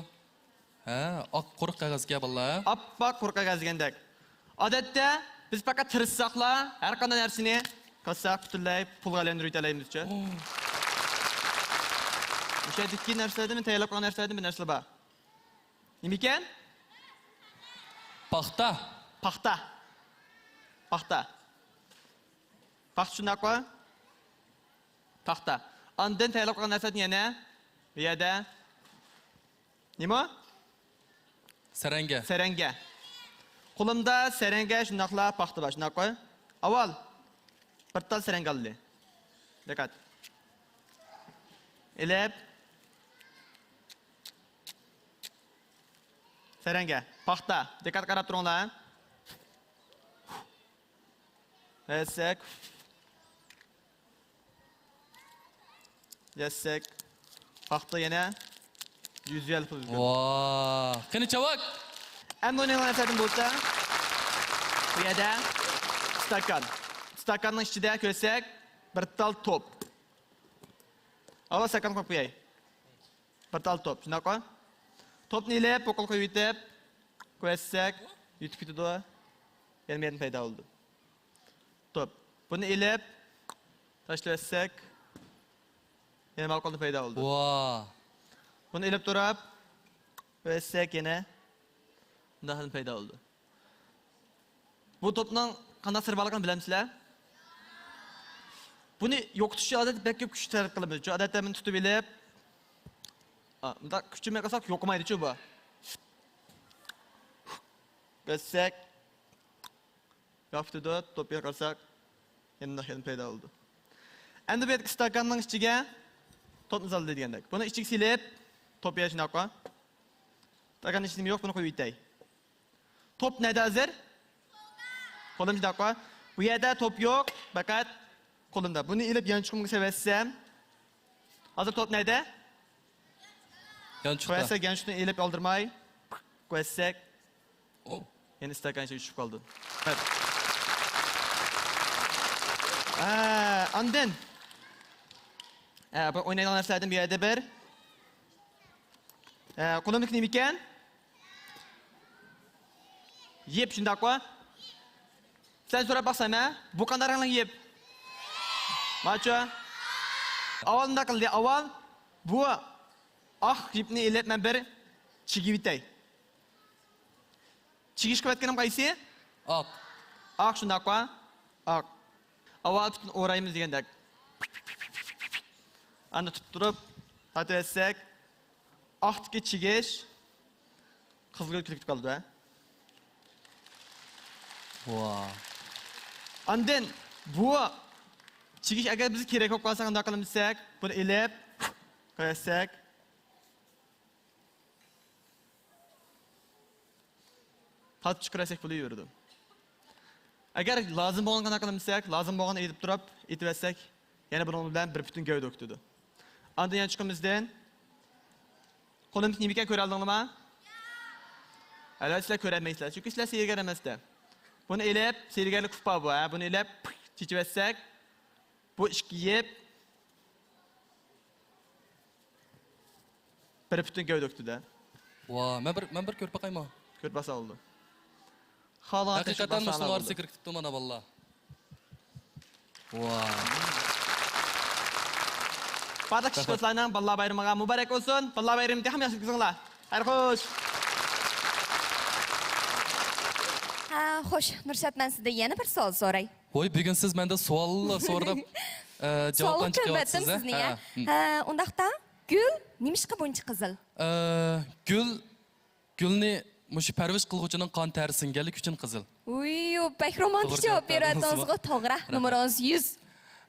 ھە، ئاق قۇرۇق قەغەزكەن بالىلار، ھە؟ ئاپئاق قۇرۇق قەغەز دېگەندەك. ئادەتتە بىز پەقەت تىرىشساقلا، ھەر قانداق نەرسىنى قىلساق، پۈتۈنلەي پۇلغا ئايلاندۇرۇۋېتەلەيمىزچۇ؟ مۇشۇ يەردىكى نەرسىلەردىن، مەن تەييارلاپ قويغان نەرسىلەردىن بىر نەرسىلەر بار. نېمىكەن؟ پاختا. پاختا. پاختا. پاختا شۇنداققۇ؟ پاختا. ئاندىن تەييارلاپ قويغان نەرسىلەردىن يەنە بۇ يەردە نېمە؟ سەرەڭگە. سەرەڭگە. قولۇمدا سەرەڭگە شۇنداقلا پاختا بار، شۇنداققۇ؟ ئاۋۋال بىر تال سەرەڭگە ئالدى. دىققەت. ئېلىپ. سەرەڭگە. پاختا. دىققەت قاراپ تۇرۇڭلار. يەسسەك. يەسسەك. پاختا يەنە يۈز يۈەنلىك پۇل. ۋاھ. قېنى چاۋاك. ئەمدى ئوينايدىغان نەرسىلەردىن بولسا، بۇ يەردە ئىستاكان. ئىستاكاننىڭ ئىچىدە كۆرسەك، بىر تال توپ. ئاۋۋال ئىستاكاننى قويۇپ قوياي. بىر تال توپ، شۇنداققۇ؟ توپنى ئېلىپ، پوقىلى قويۇۋېتىپ، كۆرسەك، يۈتۈپ كېتىدۇ. يەنە بۇ يەردىن پەيدا بولىدۇ. توپ. بۇنى ئېلىپ، تاشلىۋەتسەك، يەنە ماقۇلدىن پەيدا بولىدۇ. ۋاھ. بۇنى ئېلىپ تۇرۇپ، كۆرسەك يەنە مۇنداقتىن پەيدا بولىدۇ. بۇ توپنىڭ قانداق سىرى بارلىقىنى بىلەمسىلەر؟ بۇنى يوقىتىش ئۈچۈن ئادەتتە بەك كۆپ كۈچ سەرپ قىلىمىز. چۈنكى ئادەتتە بۇنى تۇتۇپ ئېلىپ، ئا، مۇنداق كۈچ بەرمەي قالساق يوقىمايدۇچۇ بۇ. بەسسەك، ياپتۇدۇ، توپ يېرىغا قارىساق، يەنە مۇنداق يەنە پەيدا بولىدۇ. ئەمدى بۇ يەردىكى ئىستاكاننىڭ ئىچىگە توپنى سالدى دېگەندەك. بۇنى ئىچىگە سېلىپ، توپ يەر شۇنداققۇ. ئىستاكاننىڭ ئىچىدە نېمە يوق، بۇنى قويۇپ ئۆتەي. توپ نەدە ھازىر؟ قولۇمدا شۇنداققۇ. بۇ يەردە توپ يوق، پەقەت قولۇمدا. بۇنى ئېلىپ يانچۇقۇمغا سېلىۋەتسەم. ھازىر توپ نەدە؟ يانچۇقتا. قويساق يانچۇقنى ئېلىپ ئالدىرماي. قويساق. ئو. يەنە ئىستاكان ئىچىگە چۈشۈپ قالدى. ھە، ئاندىن. ھە، بۇ ئوينايدىغان نەرسىلەردىن بۇ يەردە بىر. ھە، قولۇمدىكى نېمىكەن؟ يىپ شۇنداققۇ؟ سەن سوراپ باقسانا، بۇ قانداق رەڭلىك يىپ؟ ماچۇ؟ ئاۋۋال مۇنداق قىلدى، ئاۋۋال بۇ ئاق يىپنى ئېلىپ مەن بىر چىگىۋېتەي. چىگىش قىلىۋەتكىنىم قايسى؟ ئاق. ئاق، شۇنداققۇ؟ ئاق. ئاۋۋال پۈتۈن ئورايمىز دېگەندەك. ئاندىن تۇتۇپ تۇرۇپ، تارتىۋەتسەك، ئاقتىكى چىگىش قىزىلگە كىرىپ قالىدۇ، ھە؟ ۋا. ئاندىن بۇ چىگىش ئەگەر بىزگە كېرەك بولۇپ قالسا، قانداق قىلىمىز دېسەك، بۇنى ئېلىپ، قويۇۋەتسەك، تارتىپ چىقىرىۋەتسەك بولۇۋېرىدۇ. ئەگەر لازىم بولغاندا قانداق قىلىمىز دېسەك، لازىم بولغاندا ئېلىپ تۇرۇپ، ئېتىۋەتسەك، يەنە بۇنىڭ بىلەن بىر پۈتۈن گەۋدە ئۆكتىدۇ. ئاندىن يانچۇقىمىزدىن قولىمىز نېمە ئىكەن كۆرەلىدىڭلارما؟ ئەلۋەتتە، سىلەر كۆرەلمەيسىلەر، چۈنكى سىلەر سېھىرگەر ئەمەستە. بۇنى ئېلىپ، سېھىرگەرلىك ئۇپا بۇ، ھە، بۇنى ئېلىپ چېچىۋەتسەك، بۇ ئىككى يىپ بىر پۈتۈن گەۋدە ئۆكتىدە. ۋا، مەن بىر، مەن بىر كۆرۈپ باقايمۇ؟ كۆرۈپ باقسا بولىدۇ. خالىغان ھەقىقەتەن مۇشۇنىڭ ئارىسىغا كىرىپ كېتىپتۇ مانا بالىلار. ۋا. بارلىق ئىشقىلىپلارنىڭ بالىلار بايرىمىغا مۇبارەك بولسۇن. بالىلار بايرىمىنى تېخىمۇ ياخشى ئۆتكۈزۈڭلار. خەير خوش. ھە، خوش. نۇرشات، مەن سىزدىن يەنە بىر سوئال سوراي. ۋوي، بۈگۈن سىز مەندە سوئاللا سورىدىپ، ئە، جاۋابلارنى چىقىۋاتىسىز، سىزنى، ھە؟ ھە، ھە. ئۇنداقتا، گۈل نېمىشقا بۇنچە قىزىل؟ ئە، گۈل، گۈلنى مۇشۇ پەرۋىش قىلغۇچىنىڭ قان تەرى سىڭگەنلىكى ئۈچۈن قىزىل. ۋوي، بەك رومانتىك جاۋاب بېرىۋەتتىڭىزغۇ، توغرا. رەھمەت. نومۇرىڭىز يۈز.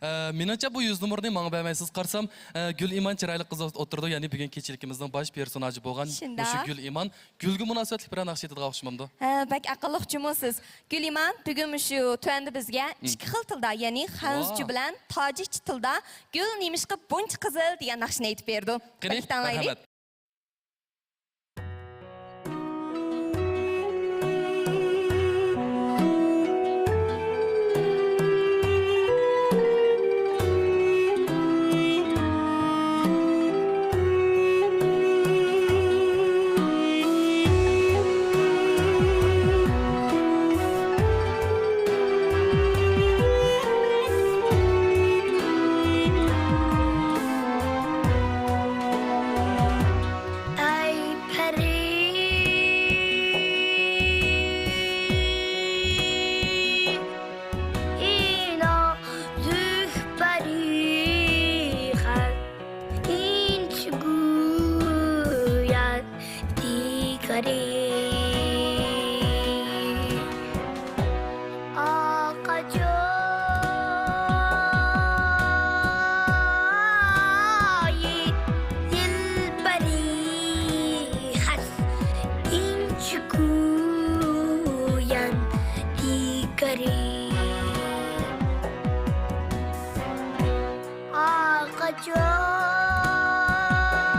ئە، مېنىڭچە بۇ يۈز نومۇرنى ماڭا بەرمەيسىز. قارىسام، ئە، گۈل ئىمان چىرايلىق قىز ئوتتۇرىدا، يەنى بۈگۈنكى كېچىلىكىمىزنىڭ باش پېرسوناژى بولغان مۇشۇ گۈل ئىمان گۈلگە مۇناسىۋەتلىك بىرەر ناخشا ئېيتىدىغان ئوخشىمامدۇ؟ ھە، بەك ئەقىللىق جۇمۇ سىز. گۈل ئىمان، بۈگۈن مۇشۇ تۆۋەندە بىزگە ئىككى خىل تىلدا، يەنى خەنزۇچە بىلەن تاجىكچە تىلدا گۈل نېمىشقا بۇنچە قىزىل دېگەن ناخشىنى ئېيتىپ بېرىدۇ. قېنى، بىرلىكتە ئاڭلايلى. مەرھەمەت. ئەي پەرى، ئىنازۇك پەرىخەت، ئىنچىكە گويا دىگارى. ئاقاچاي دىلبەرى خەس، ئىنچىكە يان دىگارى.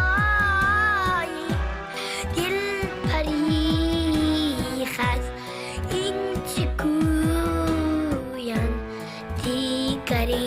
ئاقاچاي دىلبەرى خەس، ئىنچىكە يان دىگارى.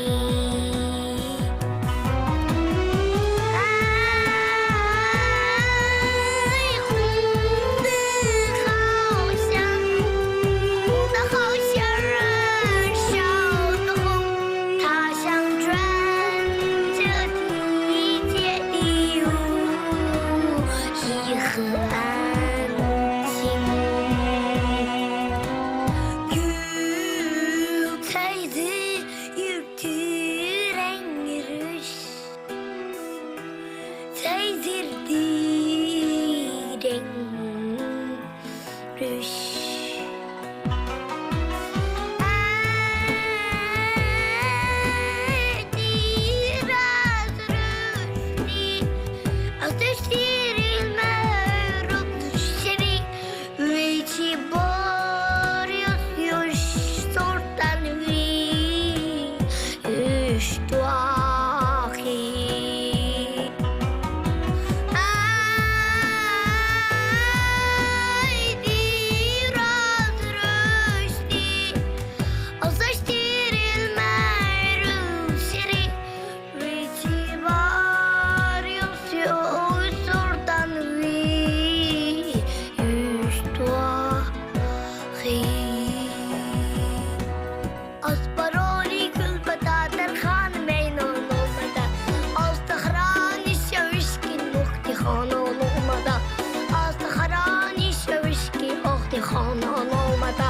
Olmadı.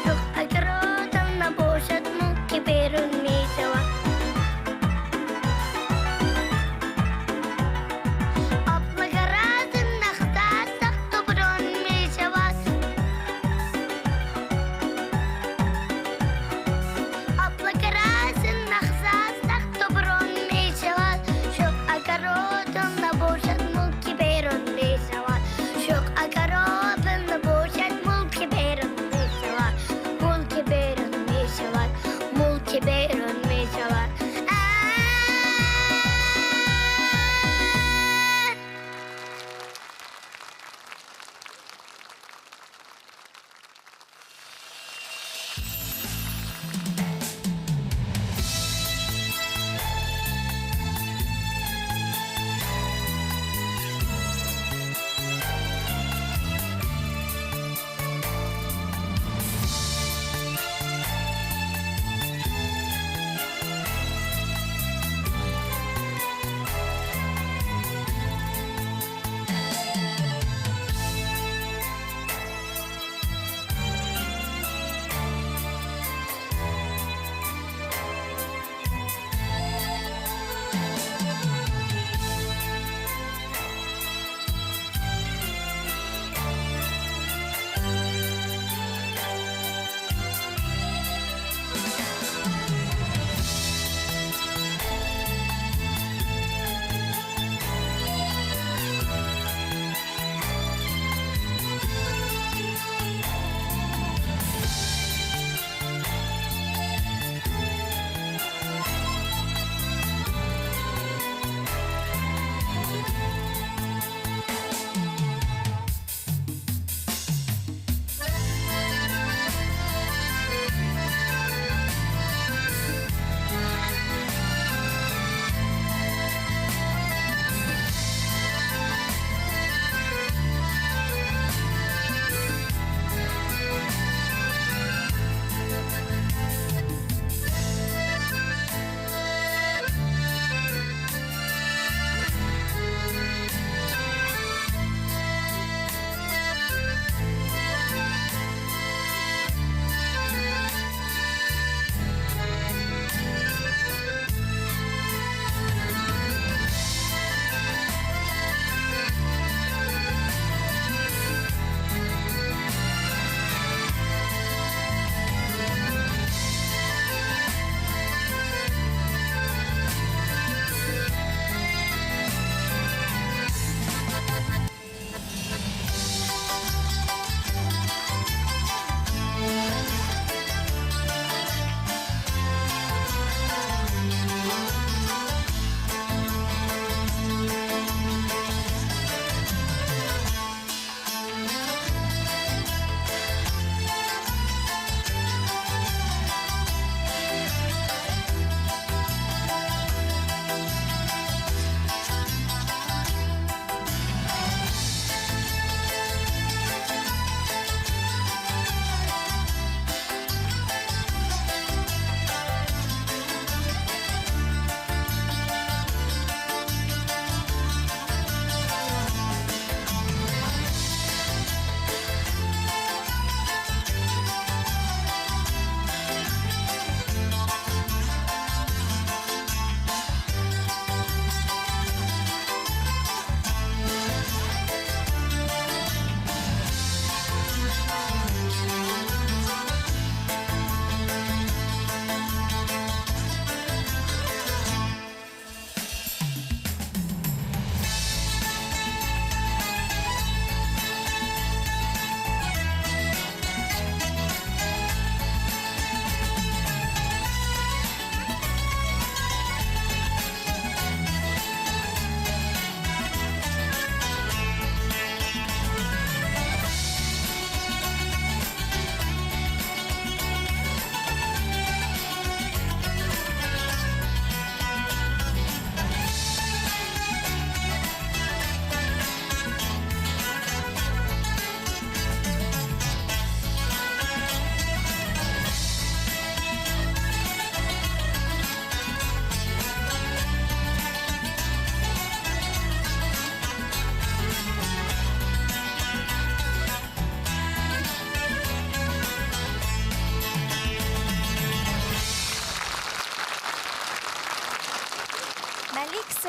Yok, agarotana boşat mülki berun meşewa. Abla garasın nahtasak tobrun meşewa. Abla garasın nahtasak tobrun meşewa. Yok, agarotana boşat mülki berun meşewa. Yok, agarotana boşat mülki berun meşewa.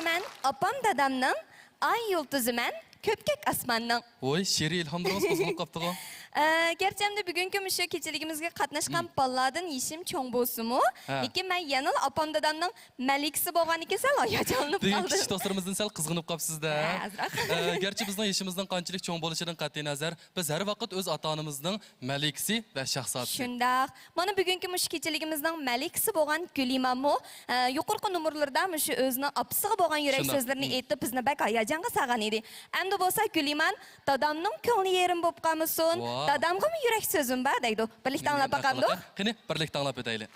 مەن ئاپام دادامنىڭ، ئاي يۇلتۇزى مەن كۆپكۆك ئاسماننىڭ. ۋوي، شېئىرىي ئىلھاملىرىڭىز قوزغىلىپ قاپتىغۇ. ئە، گەرچە ئەمدى بۈگۈنكى مۇشۇ كېچىلىكىمىزگە قاتناشقان ھىم. بالىلاردىن يېشىم چوڭ بولسىمۇ، ھە. لېكىن مەن يەنىلا ئاپام دادامنىڭ مەلىكىسى بولغانىكەن سەل ھاياجانلىنىپ بۈگۈنكى قالدىم. كىچىك دوستلىرىمىزدىن سەل قىزغىنىپ قاپسىز-دە. ھە، ئازراق. ئە، گەرچە بىزنىڭ يېشىمىزنىڭ قانچىلىك چوڭ بولۇشىدىن قەتئىينەزەر، بىز ھەر ۋاقىت ئۆز ئاتا-ئانىمىزنىڭ مەلىكىسى ۋە شاھزادىسى. شۇنداق. مانا بۈگۈنكى مۇشۇ كېچىلىكىمىزنىڭ مەلىكىسى بولغان گۈلىمانمۇ، ئە، يۇقىرىقى نومۇرلىرىدا مۇشۇ ئۆزىنىڭ ئاپىسىغا بولغان يۈرەك شۇنداق. سۆزلىرىنى ھىم. ئېيتىپ، بىزنى بەك ھاياجانغا سالغان ئىدى. ئەمدى بولسا گۈلىمان، دادامنىڭ كۆڭلى يېرىم بولۇپ قالمىسۇن، ۋاۋ. دادامغىمۇ يۈرەك سۆزۈم بار دەيدۇ. بىرلىكتە ئاڭلاپ باقامدۇق؟ قېنى، بىرلىكتە ئاڭلاپ ئۆتەيلى.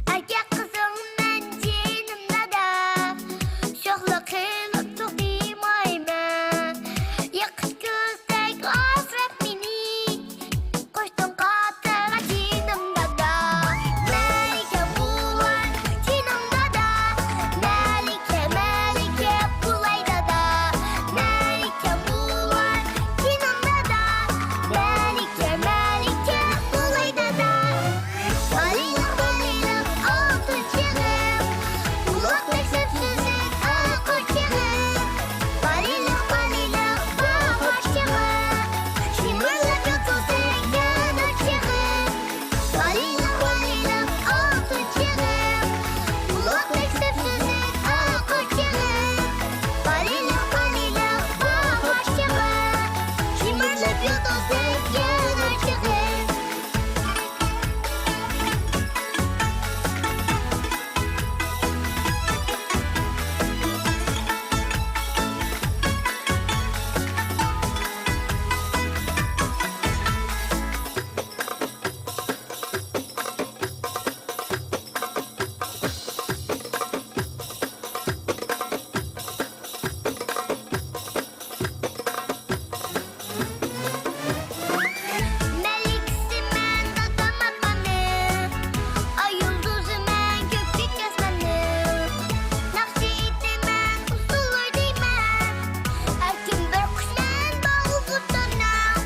ئاكا قىزىڭ مەن جېنىم دادا، شوخلۇق قىلىپ توختىمايمەن. ياقۇت كۆزدەك ئاسراپ مېنى، قوشتۇڭ خاتىرە جېنىم دادا. مەلىكە بولاي جېنىم دادا، مەلىكە، مەلىكە بولاي دادا، مەلىكە بولاي جېنىم دادا، مەلىكە، مەلىكە بولاي دادا. بالىلىق، بالىلىق ئالتۇن چېغىم، قۇلاقتەك سۈپسۈزۈك ئاق قوچىغىم. بالىلىق، بالىلىق باھار چېغىم، شىمىرلاپ ياتىسەن يەنە چېغىم. بالىلىق، بالىلىق ئالتۇن چېغىم، قۇلاقتەك سۈپسۈزۈك ئاق قوچىغىم. بالىلىق، بالىلىق باھار چېغىم، شىمىرلاپ ياتىسەن يەنە چېغىم. مەلىكىسىمەن دادام ئاپامنىڭ، ئاي يۇلتۇزىمەن كۆكتىكى ئاسماننىڭ. ناخشا ئېيتىمەن، ئۇسسۇل ئوينايمەن، ئەركىن بىر قۇشمەن باغ بوستاننىڭ.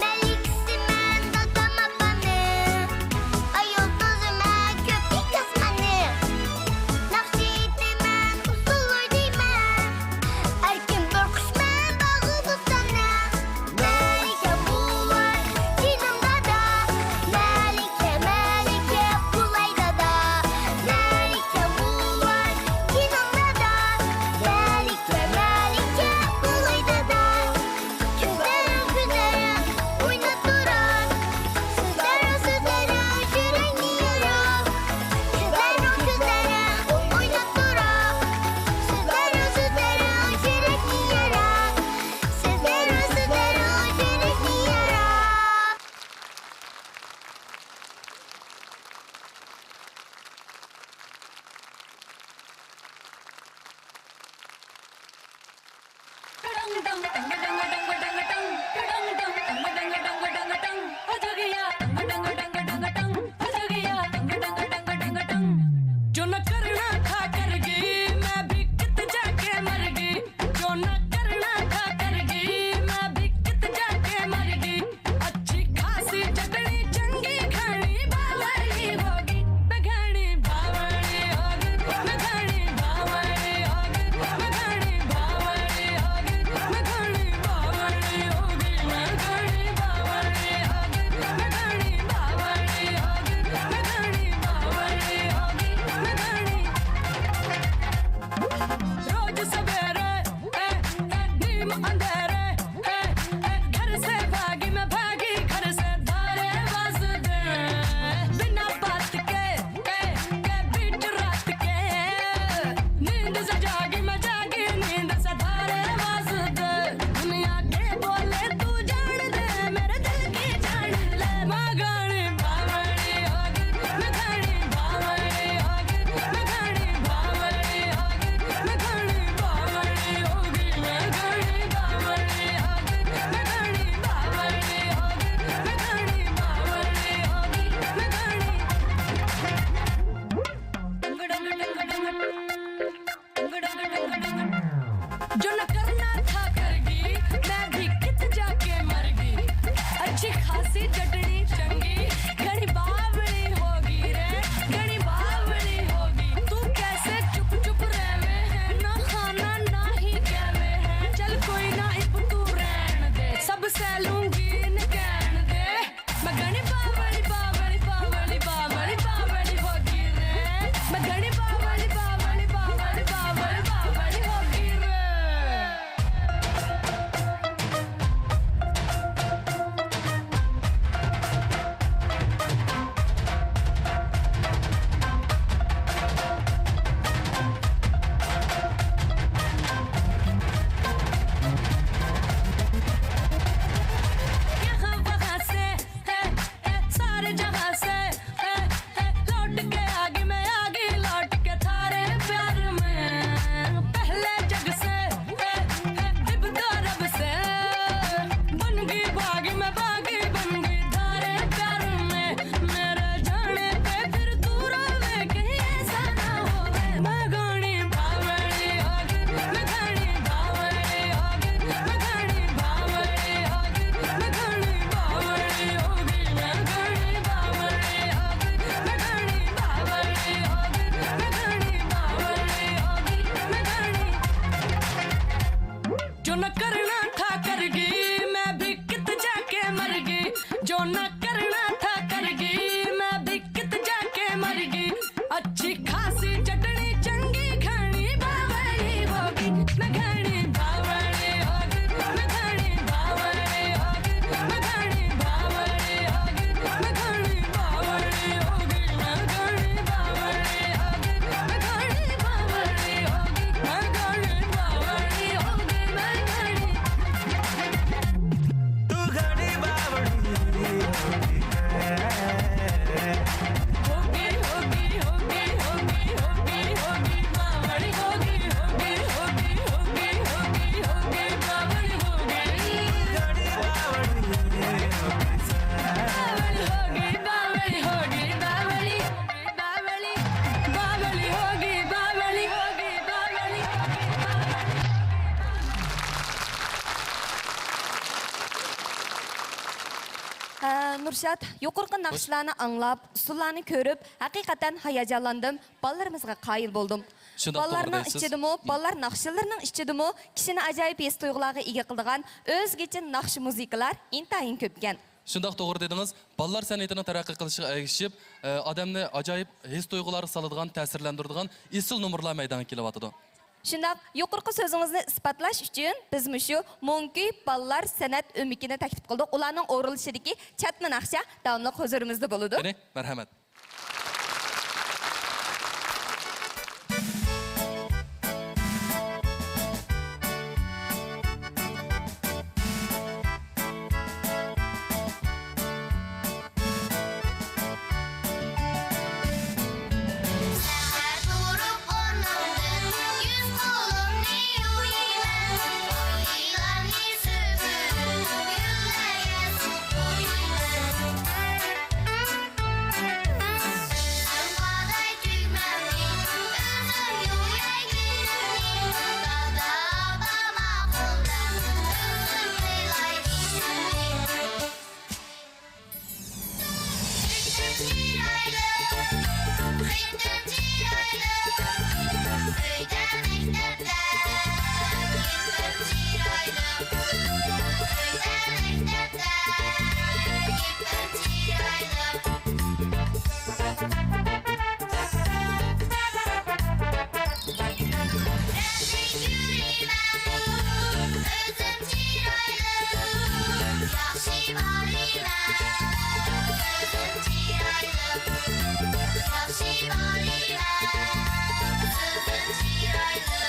مەلىكىسىمەن دادام ئاپامنىڭ، ئاي يۇلتۇزىمەن كۆكتىكى ئاسماننىڭ. ناخشا ئېيتىمەن، ئۇسسۇل ئوينايمەن، ئەركىن بىر قۇشمەن باغ بوستاننىڭ. مەلىكە بولاي جېنىم دادا، مەلىكە، مەلىكە بولاي دادا، مەلىكە بولاي جېنىم دادا، مەلىكە، مەلىكە بولاي دادا. كۆزلىرىڭ، كۆزلىرىڭ ئويناپ تۇرۇپ، سۆزلىرىڭ، سۆزلىرىڭ يۈرەكنى ياراپ. كۆزلىرىڭ، كۆزلىرىڭ ئويناپ تۇرۇپ، سۆزلىرىڭ، سۆزلىرىڭ يۈرەكنى ياراپ. سۆزلىرىڭ، سۆزلىرىڭ يۈرەكنى ياراپ. جو نہ کرنا تھا کر گئی، میں بھی کت جا کے مر گئی۔ جو نہ کرنا تھا کر گئی، میں بھی کت جا کے مر گئی۔ اچھی خاصی جگڑی چنگی گھنی باوڑی ہوگی، میں گھنی باوڑی ہوگی، میں گھنی باوڑی ہوگی، میں گھنی باوڑی ہوگی، میں گھنی جو نہ کرنا تھا کر گئی، میں بھی کت جا کے مر گئی۔ جو نہ کرنا تھا کر گئی، میں بھی کت جا کے مر گئی۔ اچھی خاصی چٹنی چنگی گھنی باولی ہوگی، میں گھنی باولی ہوگی، میں گھنی باولی ہوگی، میں گھنی باولی ہوگی، میں گھنی باولی ہوگی، میں گھنی باولی ہوگی۔ باولی، باولی، باولی، باولی ہوگی، باولی ہوگی، باولی ہوگی، باولی۔ ھە، نۇرشات، يۇقىرىقى ناخشىلارنى ئاڭلاپ، ئۇسسۇللارنى كۆرۈپ، ھەقىقەتەن ھاياجانلاندىم. بالىلىرىمىزغا قايىل بولدۇم. شۇنداق، توغرا دەيسىز. بالىلارنىڭ ئىچىدىمۇ، بالىلار ناخشىلىرىنىڭ ئىچىدىمۇ كىشىنى ئاجايىپ ھېس تۇيغۇلارغا ئىگە قىلىدىغان ئۆزگىچە ناخشا مۇزىكىلار ئىنتايىن كۆپكەن. شۇنداق، توغرا دېدىڭىز. بالىلار سەنئىتىنىڭ تەرەققىي قىلىشىغا ئەگىشىپ، ئە، ئادەمنى ئاجايىپ ھېس تۇيغۇلارغا سالىدىغان، تەسىرلەندۈرىدىغان ئېسىل نومۇرلار مەيدانغا كېلىۋاتىدۇ. شۇنداق، يۇقىرىقى سۆزىڭىزنى ئىسپاتلاش ئۈچۈن بىز مۇشۇ مونكى بالىلار سەنئەت ئۆمىكىنى تەكلىپ قىلدۇق. ئۇلارنىڭ ئورۇنلىشىدىكى چاتما ناخشا داۋاملىق ھۇزۇرىمىزدا بولىدۇ. قېنى، مەرھەمەت. سەھەر تۇرۇپ ئورنۇمدىن يۈز قولۇمنى يۇيىمەن، ئويلارنى سۈپۈرۈپ گۈللەرگە سۇ قۇيىمەن. ئۆزۈم قاداي تۈگمەمنى، ئۆزۈم يۇياي كىيىمنى، دادا، ئاپام ئاقىلدىن ئۆزۈم قىلاي ئىشىمنى. خېتىم چىرايلىق، خېتىم چىرايلىق، ئۆيدە مەكتەپتە گېپىم چىرايلىق، ئۆيدە مەكتەپتە گېپىم چىرايلىق. رەسىم كۆرىمەن، ئۆزۈم چىرايلىق، ياخشى بالىمەن، سۆزۈم چىرايلىق، ياخشى بالىمەن، سۆزۈم چىرايلىق.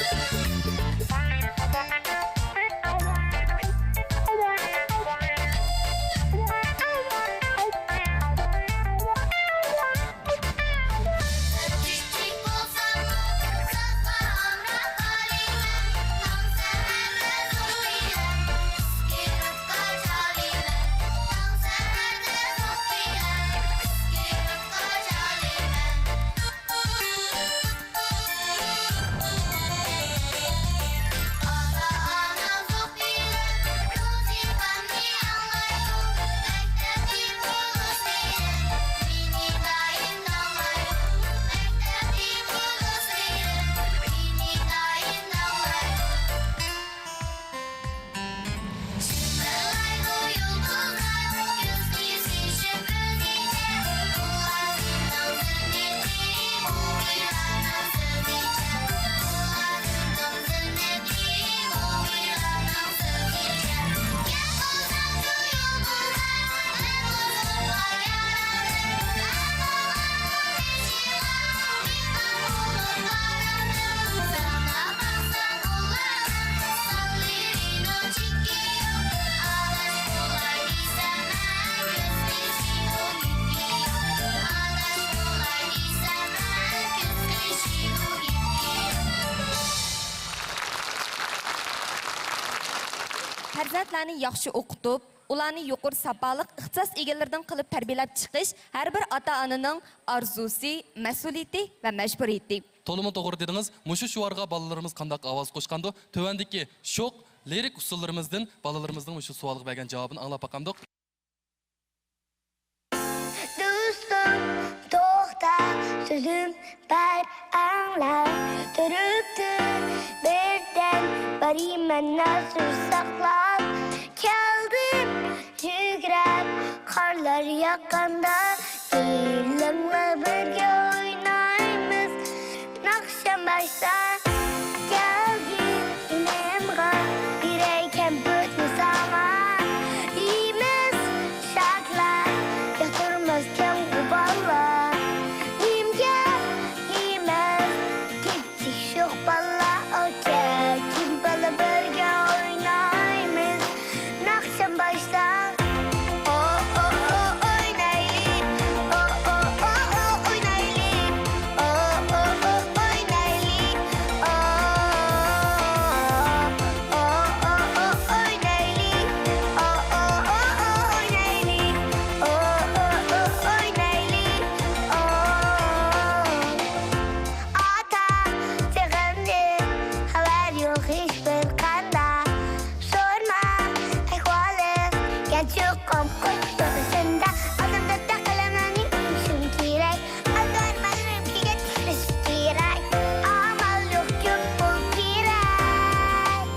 پەرزەنتلەرنى ياخشى ئوقۇتۇپ، ئۇلارنى يۇقىرى ساپالىق ئىختىساس ئىگىلىرىدىن قىلىپ تەربىيەلەپ چىقىش ھەر بىر ئاتا-ئانىنىڭ ئارزۇسى، مەسئۇلىيىتى ۋە مەجبۇرىيىتى. تولىمۇ توغرا دېدىڭىز. مۇشۇ شوئارغا بالىلىرىمىز قانداق ئاۋاز قوشقاندۇ؟ تۆۋەندىكى شوخ لىرىك ئۇسسۇللىرىمىزدىن بالىلىرىمىزنىڭ مۇشۇ سوئالغا بەرگەن جاۋابىنى ئاڭلاپ باقامدۇق؟ دوستۇم، توختا، سۆزۈم بار، ئاڭلا. تۇرۇپ تۇر، بىردەم ئارىمەن ھازىر ساقلاپ، كەلدىم يۈگرەپ، قارلار ياغقاندا، كېلىڭلار بىرگە ئوينايمىز. ناخشام باشلاپ كەلگىن، ئىنىمغا بېرەي كەمپۈتنى ساڭا. يېمىز شاكلار، ياقتۇرماس كەڭ بالىلار. نېمىگە يېمەس، كىچىك شوخ بالىلار. ئوكەي، كېلىڭلار بىرگە ئوينايمىز. ناخشام باشلاپ. ئو، ئو، ئو، ئوينايلى. ئو، ئو، ئو، ئو، ئوينايلى. ئو، ئو، ئو، ئوينايلى. ئو، ئو، ئو، ئو، ئوينايلى. ئو، ئو، ئو، ئو، ئوينايلى. ئو، ئو، ئو، ئوينايلى. ئو. ئاتا، سېغىندىم، خەۋەر يوق ھېچبىر قانداق. سورىما ئەھۋالىڭ، گەر چوقۇم قۇتقۇزۇشۇڭدا. ئالدىمدا تاقىلىمىنى ئۇنتۇشۇم كېرەك. ئازارماي ئۆمكىگە تىكلىشىش كېرەك. ئامال يوق، كۆپ پۇل كېرەك.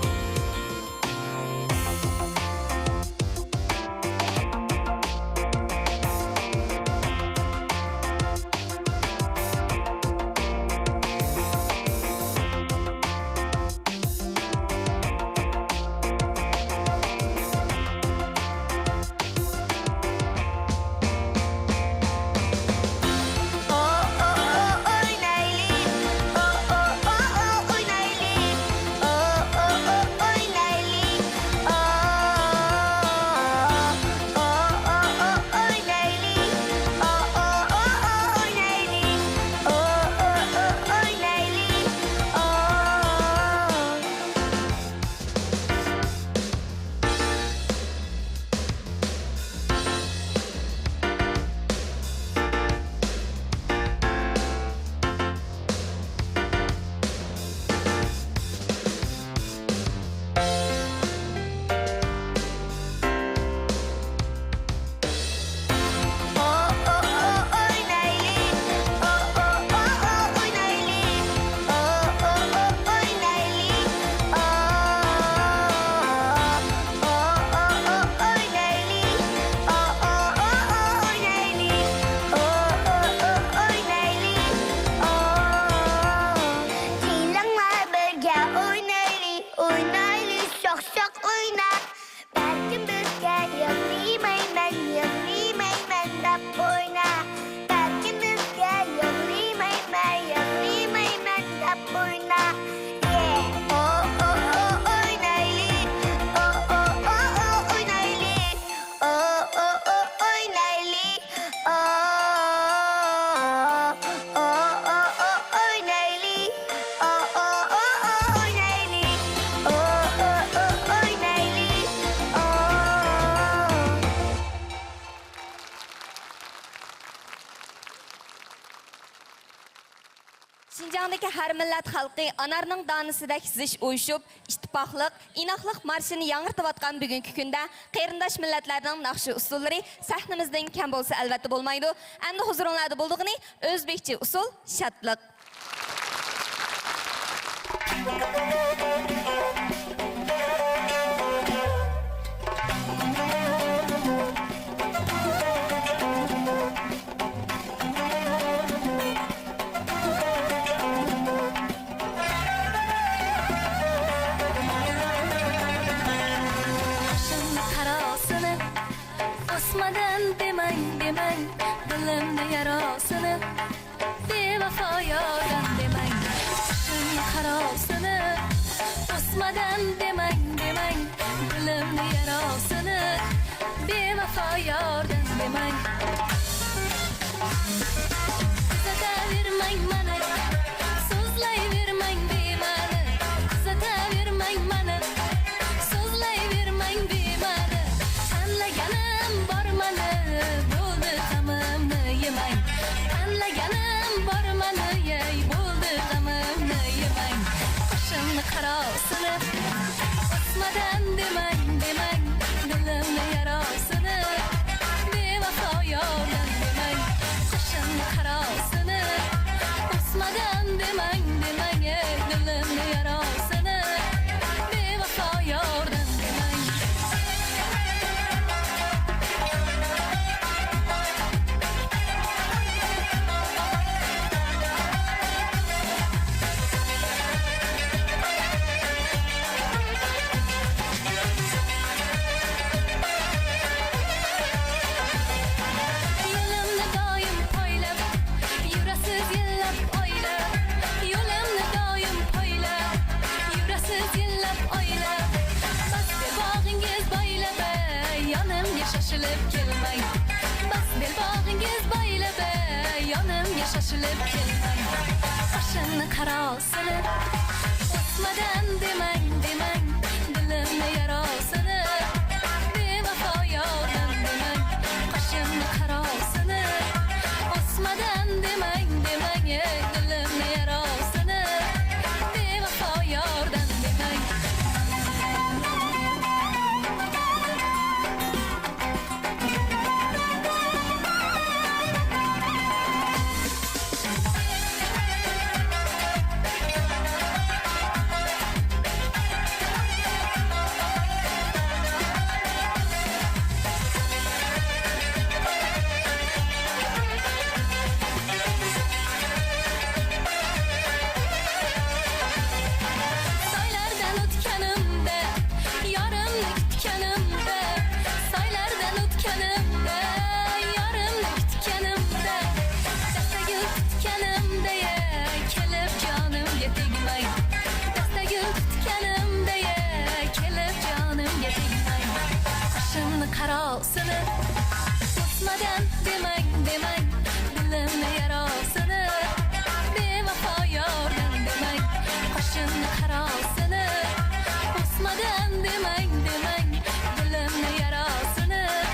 كېلىڭلار بىرگە ئوينايلى، ئوينايلى، شاق-شاق ئويناپ. بەلكىم بىزگە يىغلىمايمەن، يىغلىمايمەن دەپ ئوينا. بەلكىم بىزگە يىغلىمايمەن، يىغلىمايمەن دەپ ئوينا. يې. ئو، ئو، ئو، ئوينايلى. ئو، ئو، ئو، ئو، ئوينايلى. ئو، ئو، ئو، ئوينايلى. ئو، ئو، ئو، ئو، ئوينايلى. ئو، ئو، ئو، ئو، ئوينايلى. ئو، ئو، ئو، ئوينايلى. ئو. شىنجاڭدىكى ھەر مىللەت خەلقى ئانارنىڭ دانىسىدەك زىچ ئۇيۇشۇپ، ئىتتىپاقلىق، ئىناقلىق مارشىنى ياڭرىتىۋاتقان بۈگۈنكى كۈندە قېرىنداش مىللەتلەرنىڭ ناخشا ئۇسسۇللىرى سەھنىمىزدىن كەم بولسا ئەلۋەتتە بولمايدۇ. ئەمدى ھۇزۇرۇڭلاردا بولىدىغىنى ئۆزبېكچە ئۇسسۇل شادلىق. قېشىمنى قاراسىنى، ئاسماندىن دېمەڭ، دېمەڭ، دىلىمنى ياراسىنى، بىۋاپا ياردىن دېمەڭ. قېشىمنى قاراسىنى، ئاسماندىن دېمەڭ، دېمەڭ، دىلىمنى ياراسىنى، بىۋاپا ياردىن دېمەڭ. كۆزىتەۋەرمەڭ مانا، سۆزلەيۋەرمەڭ بىمەنە. كۆزىتەۋەرمەڭ مانا، سۆزلەيۋەرمەڭ بىمەنە. ئاڭلىغىنىم بار مانا، بولدى غېمىمنى يېمەڭ. ئاڭلىغىنىم بار مانا، يەي، بولدى غېمىمنى يېمەڭ. قېشىمنى قاراسىنى، ئاسماندىن دېمەڭ، دېمەڭ، دىلىمنى ياراسىنى، بىۋاپا ياردىن دېمەڭ. قېشىمنى قاراسىنى، ئاسماندىن دېمەڭ، دېمەڭ، ئەي، دىلىمنى ياراسىنى، بىۋاپا كەلمەڭ. باس بەلباغىڭىز بايلىپ، يېنىمغا شاشىلىپ كەلمەڭ. قېشىمنى قارا سېلىپ، ئوسمىدىن دېمەڭ، دېمەڭ، دىلىمنى يارا سېلىپ، بىۋاپا ياردىن دېمەڭ. قېشىمنى قارا سېلىپ، ئوسمىدىن دېمەڭ، دېمەڭ، دىلىمنى يارا سېلىپ، بىۋاپا ياردىن دېمەڭ. سايلاردىن ئۆتكەنىمدە، يارىمنى كۈتكەنىمدە، سايلاردىن ئۆتكەنىمدە، يارىمنى كۈتكەنىمدە، دەستەگۈل كۈتكەنىمدە، كېلىپ جانىمغا تەگمەي. دەستەگۈل كۈتكەنىمدە، كېلىپ جانىمغا تەگمەي. قېشىمنى قارا سېلىپ، ئوسمىدىن دېمەڭ، دېمەڭ، دىلىمنى يارا سېلىپ، بىۋاپا ياردىن دېمەڭ. قېشىمنى قارا سېلىپ، ئوسمىدىن دېمەڭ، دېمەڭ، دىلىمنى يارا سېلىپ،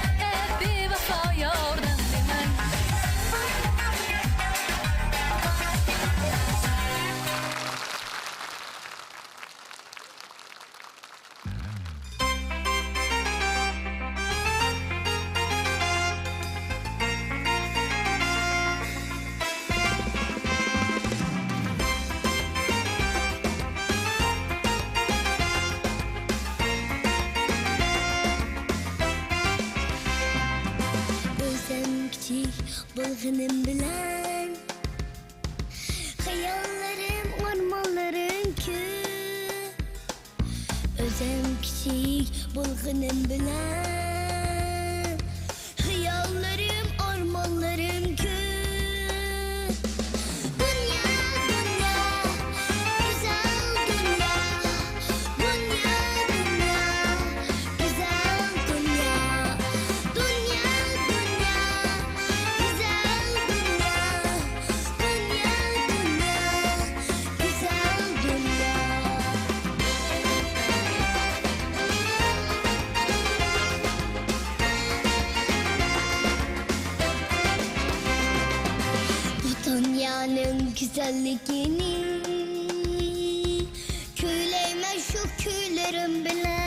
بىۋاپا ياردىن دېمەڭ. ئۆزۈم كىچىك بولغىنىم بىلەن، خىياللىرىم، ئارمانلىرىم كۆپ. ئۆزۈم كىچىك بولغىنىم بىلەن، خىياللىرىم، ئارمانلىرىم كۆپ. دۇنيا، دۇنيا، گۈزەل دۇنيا. دۇنيا، دۇنيا، گۈزەل دۇنيا. دۇنيا، دۇنيا، گۈزەل دۇنيا. دۇنيا، دۇنيا، گۈزەل دۇنيا. بۇ دۇنيانىڭ گۈزەللىكىنى كۈيلەيمەن شۇ كۈيلىرىم بىلەن.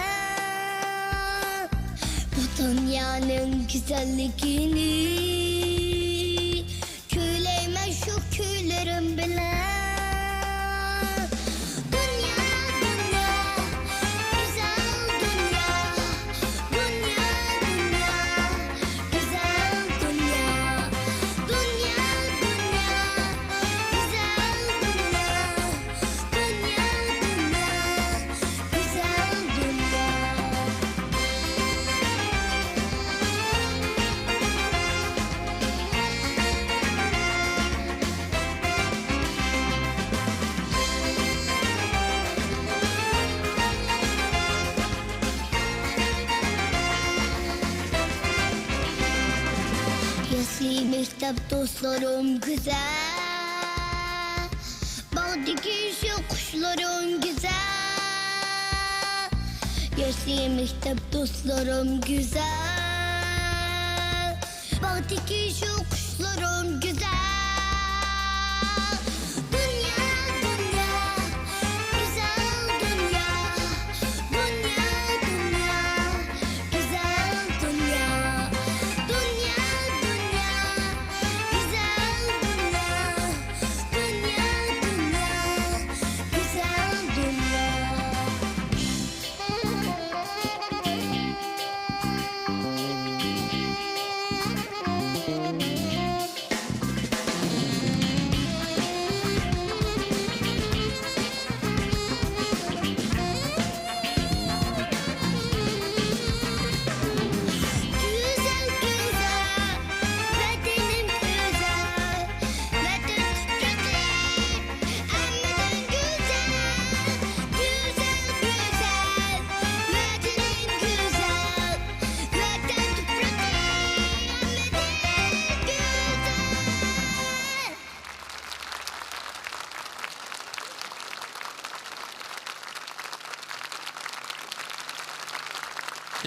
بۇ دۇنيانىڭ گۈزەللىكىنى كۈيلەيمەن شۇ كۈيلىرىم بىلەن. دۇنيا، دۇنيا، گۈزەل دۇنيا. دۇنيا، دۇنيا، گۈزەل دۇنيا. دۇنيا، دۇنيا، گۈزەل دۇنيا. دۇنيا، دۇنيا، گۈزەل دۇنيا. ياسلى، مەكتەپ دوستلىرىم گۈزەل. باغدىكى شۇ قۇشلىرىڭ گۈزەل. ياشلى مەكتەپ دوستلىرىم گۈزەل. باغدىكى شۇ قۇشلىرىم گۈزەل. دۇنيا، دۇنيا، گۈزەل دۇنيا. دۇنيا، دۇنيا، گۈزەل دۇنيا. دۇنيا، دۇنيا، گۈزەل دۇنيا. دۇنيا، دۇنيا، گۈزەل دۇنيا.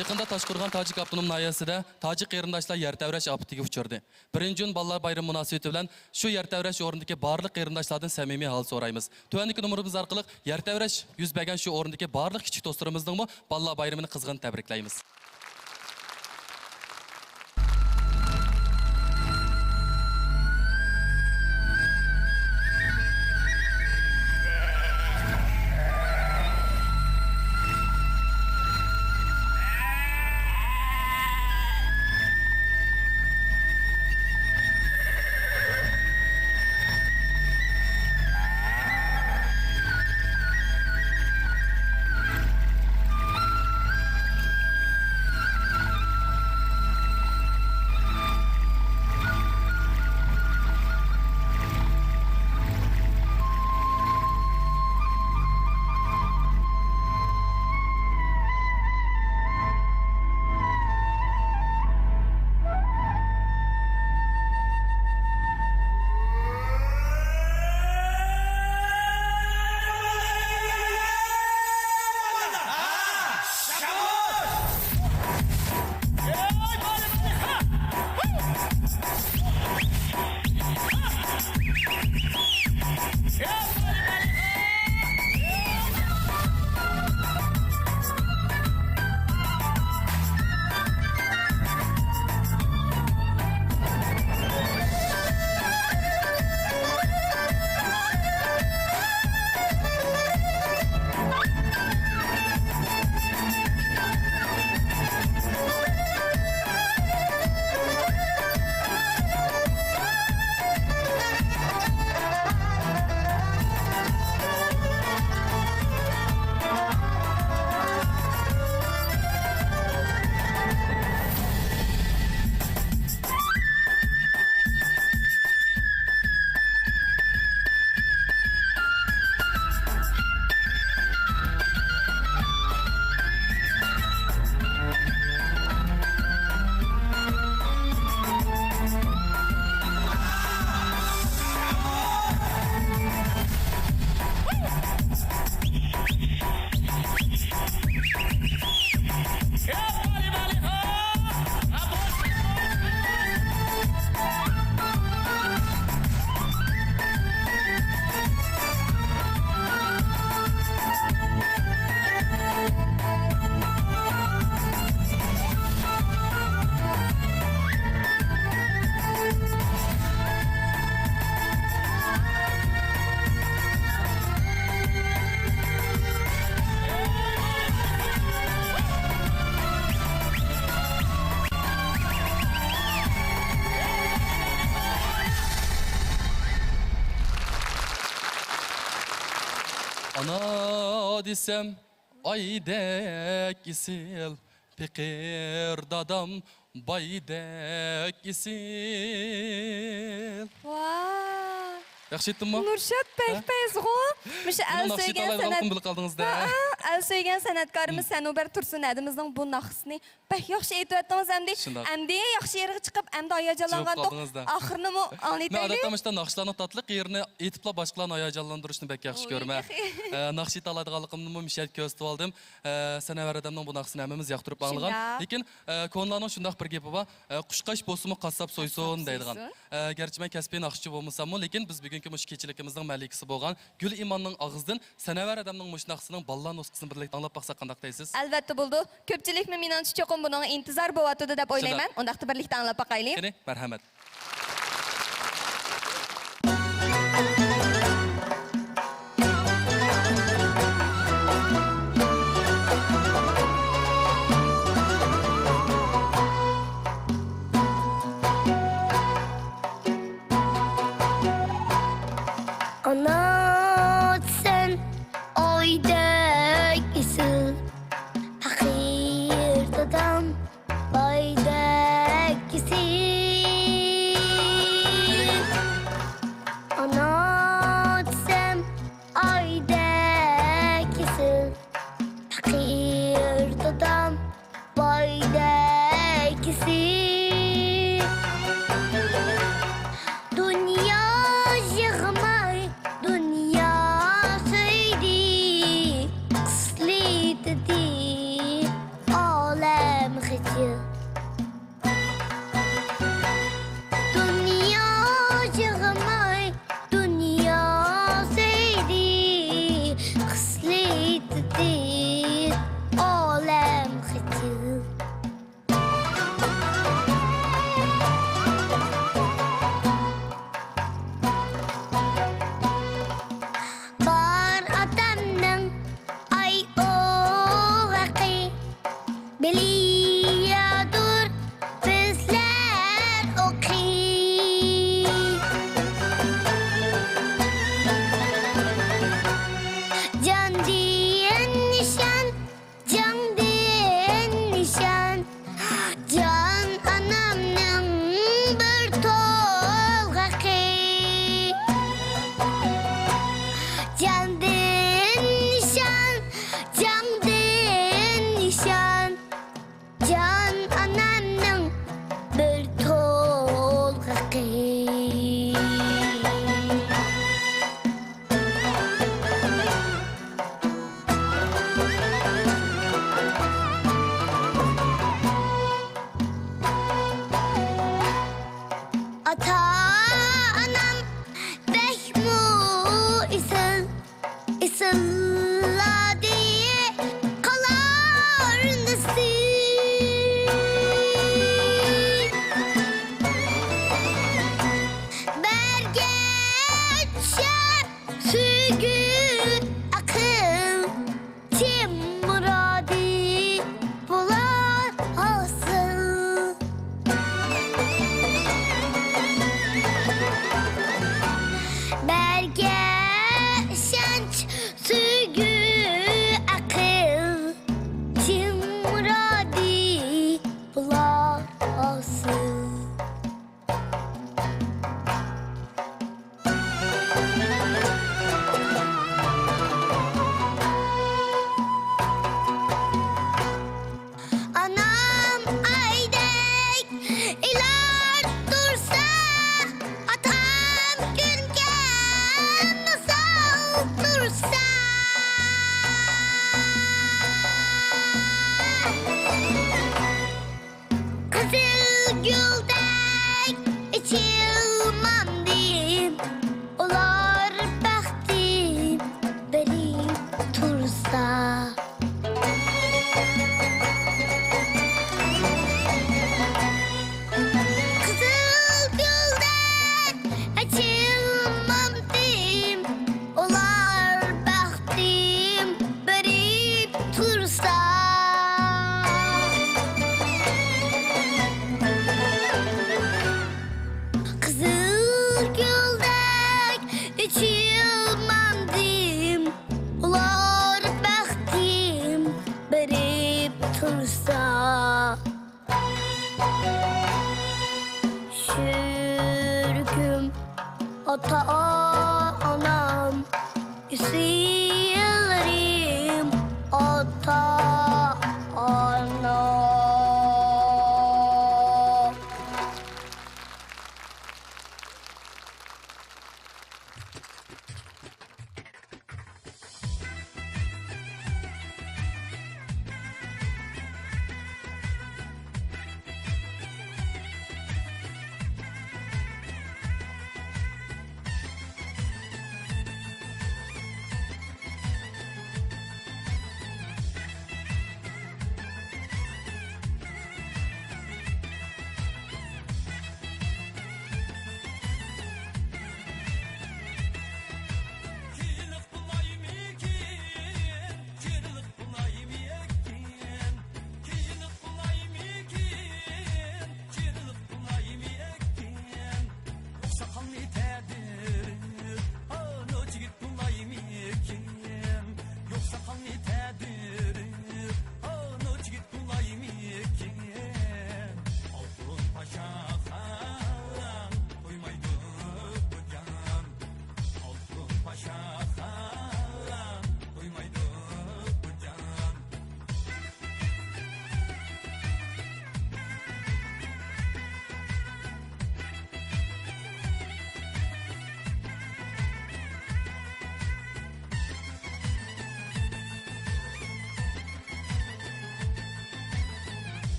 يېقىندا تاشقورغان تاجىك ئاپتونوم ناھىيەسىدە تاجىك قېرىنداشلار يەر تەۋرەش ئاپىتىگە ئۇچرىدى. بىرىنچى ئىيۇن بالىلار بايرىمى مۇناسىۋىتى بىلەن شۇ يەر تەۋرەش ئورنىدىكى بارلىق قېرىنداشلاردىن سەمىمىي ھال سورايمىز. تۆۋەندىكى نومۇرىمىز ئارقىلىق يەر تەۋرەش يۈز بەرگەن شۇ ئورۇندىكى بارلىق كىچىك دوستلىرىمىزنىڭمۇ بالىلار بايرىمىنى قىزغىن تەبرىكلەيمىز. ئانا دېسەم ئايدەك ئېسىل، پېقىر دادام بايدەك ئېسىل. ۋاھ! ياخشى ئېيتتىممۇ؟ نۇرشات بەك ھە؟ پەيزغۇ. مۇشۇ ئەل سۆيگەن سەنئەت-، ھە، ھە، ئەل سۆيگەن سەنئەتكارىمىز سەنۇبەر تۇرسۇن ھەدىمىزنىڭ بۇ ناخشىسىنى بەك ياخشى ئېيتىۋەتتىڭىز ئەمدى. شۇنداق. ئەمدى ياخشى يېرىگە چىقىپ، ئەمدى ھاياجانلانغاندۇق. جىڭىپ قالدىڭىز-دە. ئاخىرىنىمۇ مەن ئاڭلىتايلى. ئادەتتە مۇشۇنداق ناخشىلارنىڭ تاتلىق يېرىنى ئېيتىپلا باشقىلارنى ھاياجانلاندۇرۇشنى بەك ياخشى كۆرىمەن. ئە، ناخشا ئېيتالايدىغانلىقىمنىمۇ مۇشۇ يەردە كۆرسىتىۋالدىم. ئە، سەنەۋەر ھەدەمنىڭ بۇ ناخشىسىنى ھەممىمىز ياقتۇرۇپ ئاڭلىغان. شۇنداق. لېكىن، ئە، كونىلارنىڭ شۇنداق بىر گېپى بار، ئە، «قۇشقاچ بولسىمۇ قاسساپ سويسۇن» دەيدىغان. ئە، گەرچە مەن كەسپىي ناخشىچى بولمىساممۇ، لېكىن بىز بۈگۈنكى مۇشۇ كېچىلىكىمىزنىڭ مەلىكىسى بولغان گۈل ئىماننىڭ ئاغزىدىن سەنەۋەر ھەدەمنىڭ مۇشۇ ناخشىسىنىڭ بالىلار نۇسخىسىنى بىرلىكتە ئاڭلاپ باقساق قانداق دەيسىز؟ ئەلۋەتتە بولىدۇ. كۆپچىلىكمۇ مېنىڭچە چوقۇم بۇنىڭغا ئىنتىزار بولۇۋاتىدۇ دەپ ئويلايمەن. شۇنداق. ئۇنداقتا بىرلىكتە ئاڭلاپ باقايلى. قېنى، مەرھەمەت. ئانا دېسەم ئايدەك ئېسىل، پەقىر دادام بايدەك ئېسىل. ئانا دېسەم ئايدەك ئېسىل، پەقىر دادام بايدەكىسى. دۇنيا يىغماي، دۇنيا سۆيدى. جاندىن نىشان، جاندىن نىشان، جان ئانامنىڭ بىر تولغىقى. جاندىن نىشان، جاندىن نىشان، جان ئانامنىڭ بىر تولغىقى. ئاتا-ئانام بەكمۇ ئېسىل، ئېسىللادى قالارنى سىز. بەرگەن چۈشەر سۆيگۈ، ئەقىل، چىن مۇرادى بولار ھاسىل. بەرگەن ئىشەنچ، سۆيگۈ،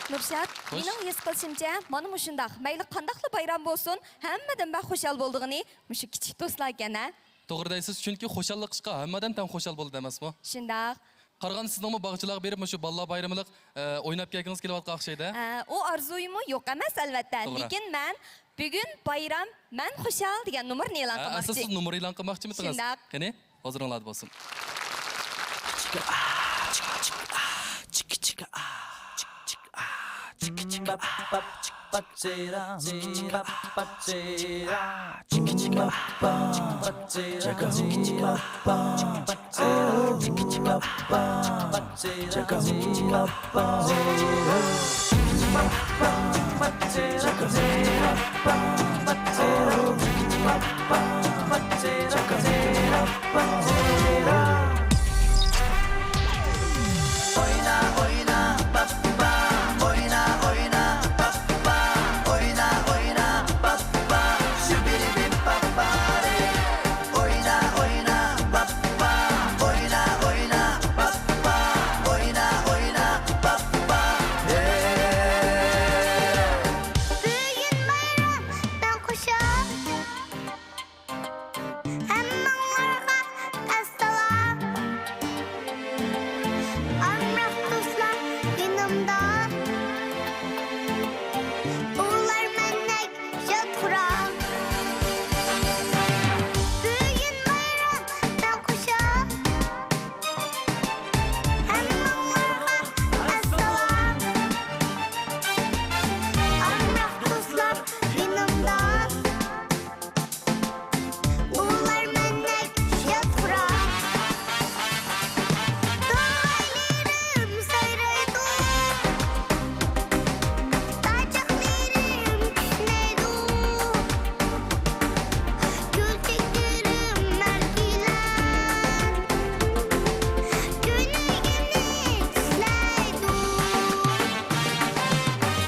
نۇرشات، خوش. مېنىڭ ھېس قىلىشىمچە، مانا مۇشۇنداق، مەيلى قانداقلا بايرام بولسۇن، ھەممىدىن بەك خۇشال بولىدىغىنى مۇشۇ كىچىك دوستلاركەن، ھە؟ توغرا دەيسىز، چۈنكى خۇشاللىق ئىشقا ھەممە ئادەم تەڭ خۇشال بولىدۇ ئەمەسمۇ؟ شۇنداق. قارىغاندا سىزنىڭمۇ باغچىلارغا بېرىپ مۇشۇ بالىلار بايرىملىق، ئە، ئويناپ كەلگىڭىز كېلىۋاتقان ئوخشايدۇ، ھە؟ ئە، ئۇ ئارزۇيمۇ يوق ئەمەس، ئەلۋەتتە. توغرا. لېكىن مەن بۈگۈن بايرام، مەن خۇشال دېگەن نومۇرنى ئېلان ھە، قىلماقچى. سىز نومۇر ئېلان قىلماقچىمىدىڭىز؟ شۇنداق. قېنى، ھۇزۇرۇڭلاردا بولسۇن. بۈگۈن بايرام، مەن خۇشال. ھەممىڭلارغا ئەسسالام. ئامراق دوستلار يېنىمدا، ئۇلار مەندەك شاد-خۇرام. بۈگۈن بايرام، مەن خۇشال. ھەممىڭلارغا ئەسسالام. ئامراق دوستلار يېنىمدا، ئۇلار مەندەك شاد-خۇرام. توغايلىرىم سايرايدۇ، چاچاقلىرىم كۈسنەيدۇ، كۈلكىلىرىم مەرگىلەر، كۆينىكىنى تىزلەيدۇ.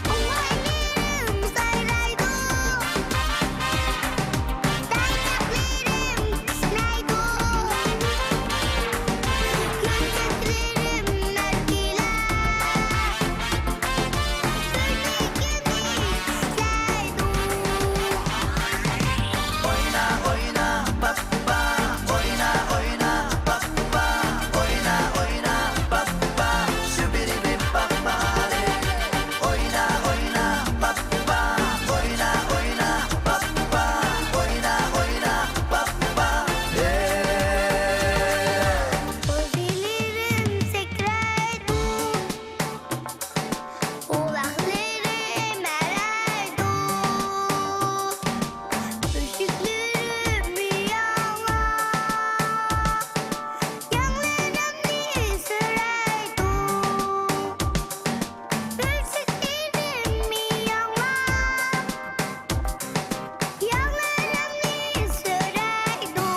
ئوڭايلىرىم سايرايدۇ، چاچاقلىرىم كۈسنەيدۇ، كۈلكىلىرىم مەرگىلەر، كۆينىكىنى تىزلەيدۇ. ئوينا، ئوينا، پاپپا، ئوينا، ئوينا، پاپپا، ئوينا، ئوينا، پاپپا، شۇبىدىبىپ پاپپا. ئوينا، ئوينا، پاپپا، ئوينا، ئوينا، پاپپا، ئوينا، ئوينا، پاپپا. ھەي! غوزىلىرىم سەكرەيدۇ، قۇلاقلىرىم ئەرەيدۇ، مۈشۈكلىرىم مىياۋلاپ، يەڭلىرىمنى سۈرەيدۇ. ئۆلچۈكلىرىم مىياڭلاپ، ياغلىرىمنى سۈرەيدۇ.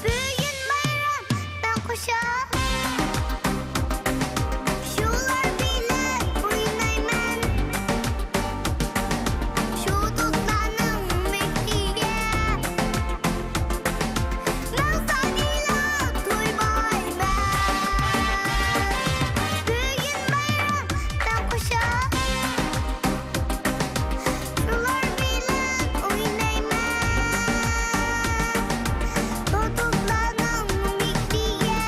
بۈگۈن بايرام، مەن خۇشال. شۇلار بىلەن ئوينايمەن. شۇ دوستلارنىڭ مەكتىگە. مەن سادىلا تويمايمەن. بۈگۈن بايرام، مەن خۇشال. شۇلار بىلەن ئوينايمەن. توتۇقلارنىڭ مىكىگە.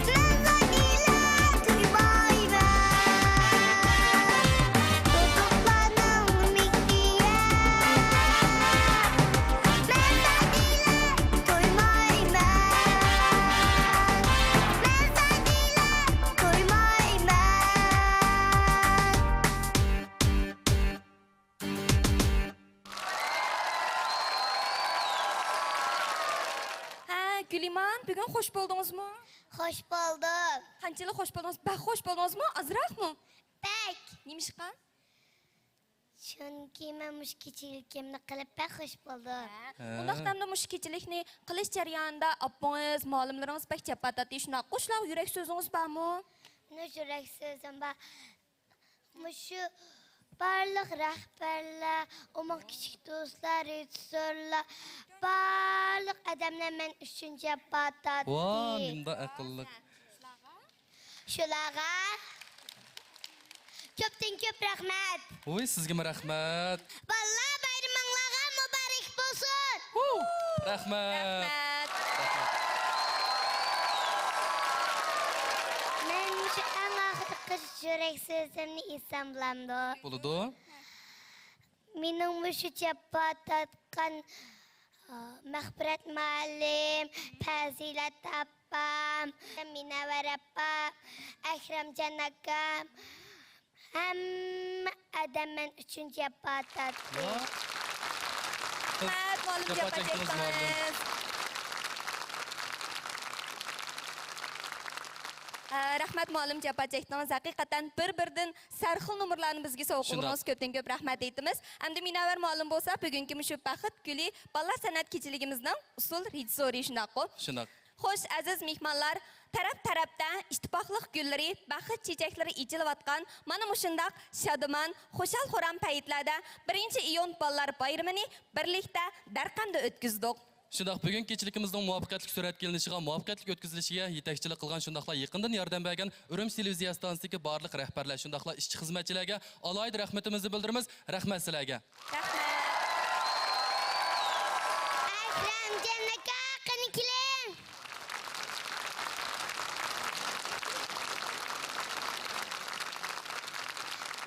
مەن سادىلا تويمايمەن. توتۇقلارنىڭ مىكىگە. مەن سادىلا تويمايمەن. مەن سادىلا تويمايمەن. ھە، گۈلىمان، بۈگۈن خوش بولدىڭىزمۇ؟ خوش بولدۇم. قانچىلى خوش بولدىڭىز؟ بەك خوش بولدىڭىزمۇ؟ ئازراقمۇ؟ بەك. نېمىشقا؟ چۈنكى مەن مۇشۇ كېچىلىكىمنى قىلىپ بەك خوش بولدۇم. ھە. ھە. ئۇنداقتا ئەمدى مۇشۇ كېچىلىكنى قىلىش جەريانىدا ئاپىڭىز، مۇئەللىملىرىڭىز بەك جاپا تارتتى. شۇنداق، شۇلارغا يۈرەك سۆزىڭىز بارمۇ؟ مۇشۇ يۈرەك سۆزۈم بار. مۇشۇ بارلىق رەھبەرلەر، ئوماق كىچىك دوستلار، رېژىسسورلار، بارلىق ئادەملەر مەن ئۈچۈن جاپا تارتتى. ۋاھ، نېمانداق ئەقىللىق. سىلەرگە؟ شۇلارغا كۆپتىن كۆپ رەھمەت. ۋوي، سىزگىمۇ رەھمەت. بالىلار، بايرىمىڭلارغا مۇبارەك بولسۇن. ۋۇ! رەھمەت. رەھمەت. مەن مۇشۇ ئەڭ ئاخىرقى يۈرەك سۆزۈمنى ئېيتسام بولامدۇ؟ بولىدۇ. مېنىڭ مۇشۇ جاپا تارتقان، ئا، مەغپىرەت مۇئەللىم، پەزىلەت ئاپام، مۇنەۋۋەر ئاپا، ئەكرەمجان ئاكام، ھەممە ئادەم مەن ئۈچۈن جاپا تارتتى. رەھمەت، مۇئەللىم، جاپا جاپا چەكتىڭىز، مۇئەللىم. چەكتىڭىز. ئە، رەھمەت، مۇئەللىم، جاپا چەكتىڭىز. ھەقىقەتەن بىر-بىرىدىن سەرخىل نومۇرلارنى بىزگە سوۋغا قىلدىڭىز. شۇنداق. كۆپتىن كۆپ رەھمەت ئېيتىمىز. ئەمدى مۇنەۋۋەر مۇئەللىم بولسا بۈگۈنكى مۇشۇ بەخت گۈلى بالىلار سەنئەت كېچىلىكىمىزنىڭ ئۇسسۇل رېژىسسورى، شۇنداققۇ؟ شۇنداق. خوش، ئەزىز مېھمانلار، تەرەپ-تەرەپتە ئىتتىپاقلىق گۈللىرى، بەخت چېچەكلىرى ئېچىلىۋاتقان مانا مۇشۇنداق شادىمان، خۇشال-خۇرام پەيتلەردە بىرىنچى ئىيۇن بالىلار بايرىمىنى بىرلىكتە دەرقەمدە ئۆتكۈزدۇق. شۇنداق، بۈگۈنكى كېچىلىكىمىزنىڭ مۇۋەپپەقىيەتلىك سۈرەتكە ئېلىنىشىغا، مۇۋەپپەقىيەتلىك ئۆتكۈزۈلۈشىگە يېتەكچىلىك قىلغان، شۇنداقلا يېقىندىن ياردەم بەرگەن ئۈرۈمچى تېلېۋىزىيە ئىستانسىسىدىكى بارلىق رەھبەرلەر، شۇنداقلا ئىشچى-خىزمەتچىلەرگە ئالاھىدە رەھمىتىمىزنى بىلدۈرىمىز. رەھمەت سىلەرگە. رەھمەت. ئەكرەمجان ئاكا، قېنى كېلىڭ.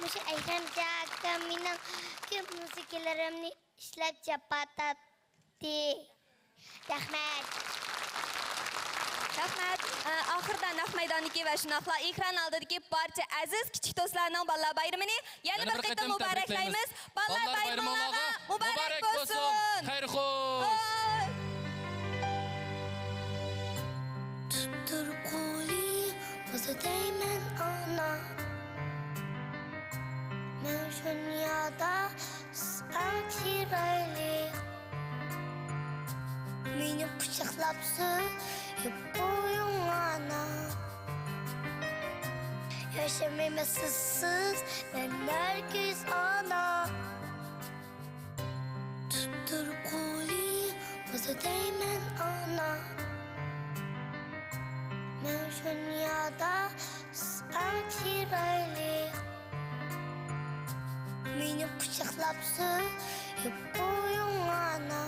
مۇشۇ ئەكرەمجان ئاكا مېنىڭ كۆپ مۇزىكىلىرىمنى ئىشلەپ جاپا تارتتى. رەھمەت. رەھمەت. ئە، ئاخىرىدا نەق مەيداندىكى ۋە شۇنداقلا ئېكران ئالدىدىكى بارچە ئەزىز كىچىك دوستلارنىڭ بالىلار بايرىمىنى يەنە بىر قېتىم مۇبارەكلەيمىز. بالىلار بايرىمىڭلارغا مۇبارەك بولسۇن. خەير خوش. تۇتتۇر قولى بوزا دەيمەن ئانا. مەن شۇ دۇنيادا سىز ئەڭ چىرايلىق. مېنى قۇچاقلاپ سۆيۈپ قويۇڭ ئانا. ياشىمايمەن سىزسىز مەن ھەرگىز ئانا. تۇتتۇر قولى بوزا دەيمەن ئانا. مەن شۇ دۇنيادا سىز ئەڭ چىرايلىق. مېنى قۇچاقلاپ سۆيۈپ قويۇڭ ئانا.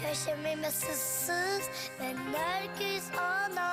ياشىمايمەن سىزسىز مەن ھەرگىز ئانا.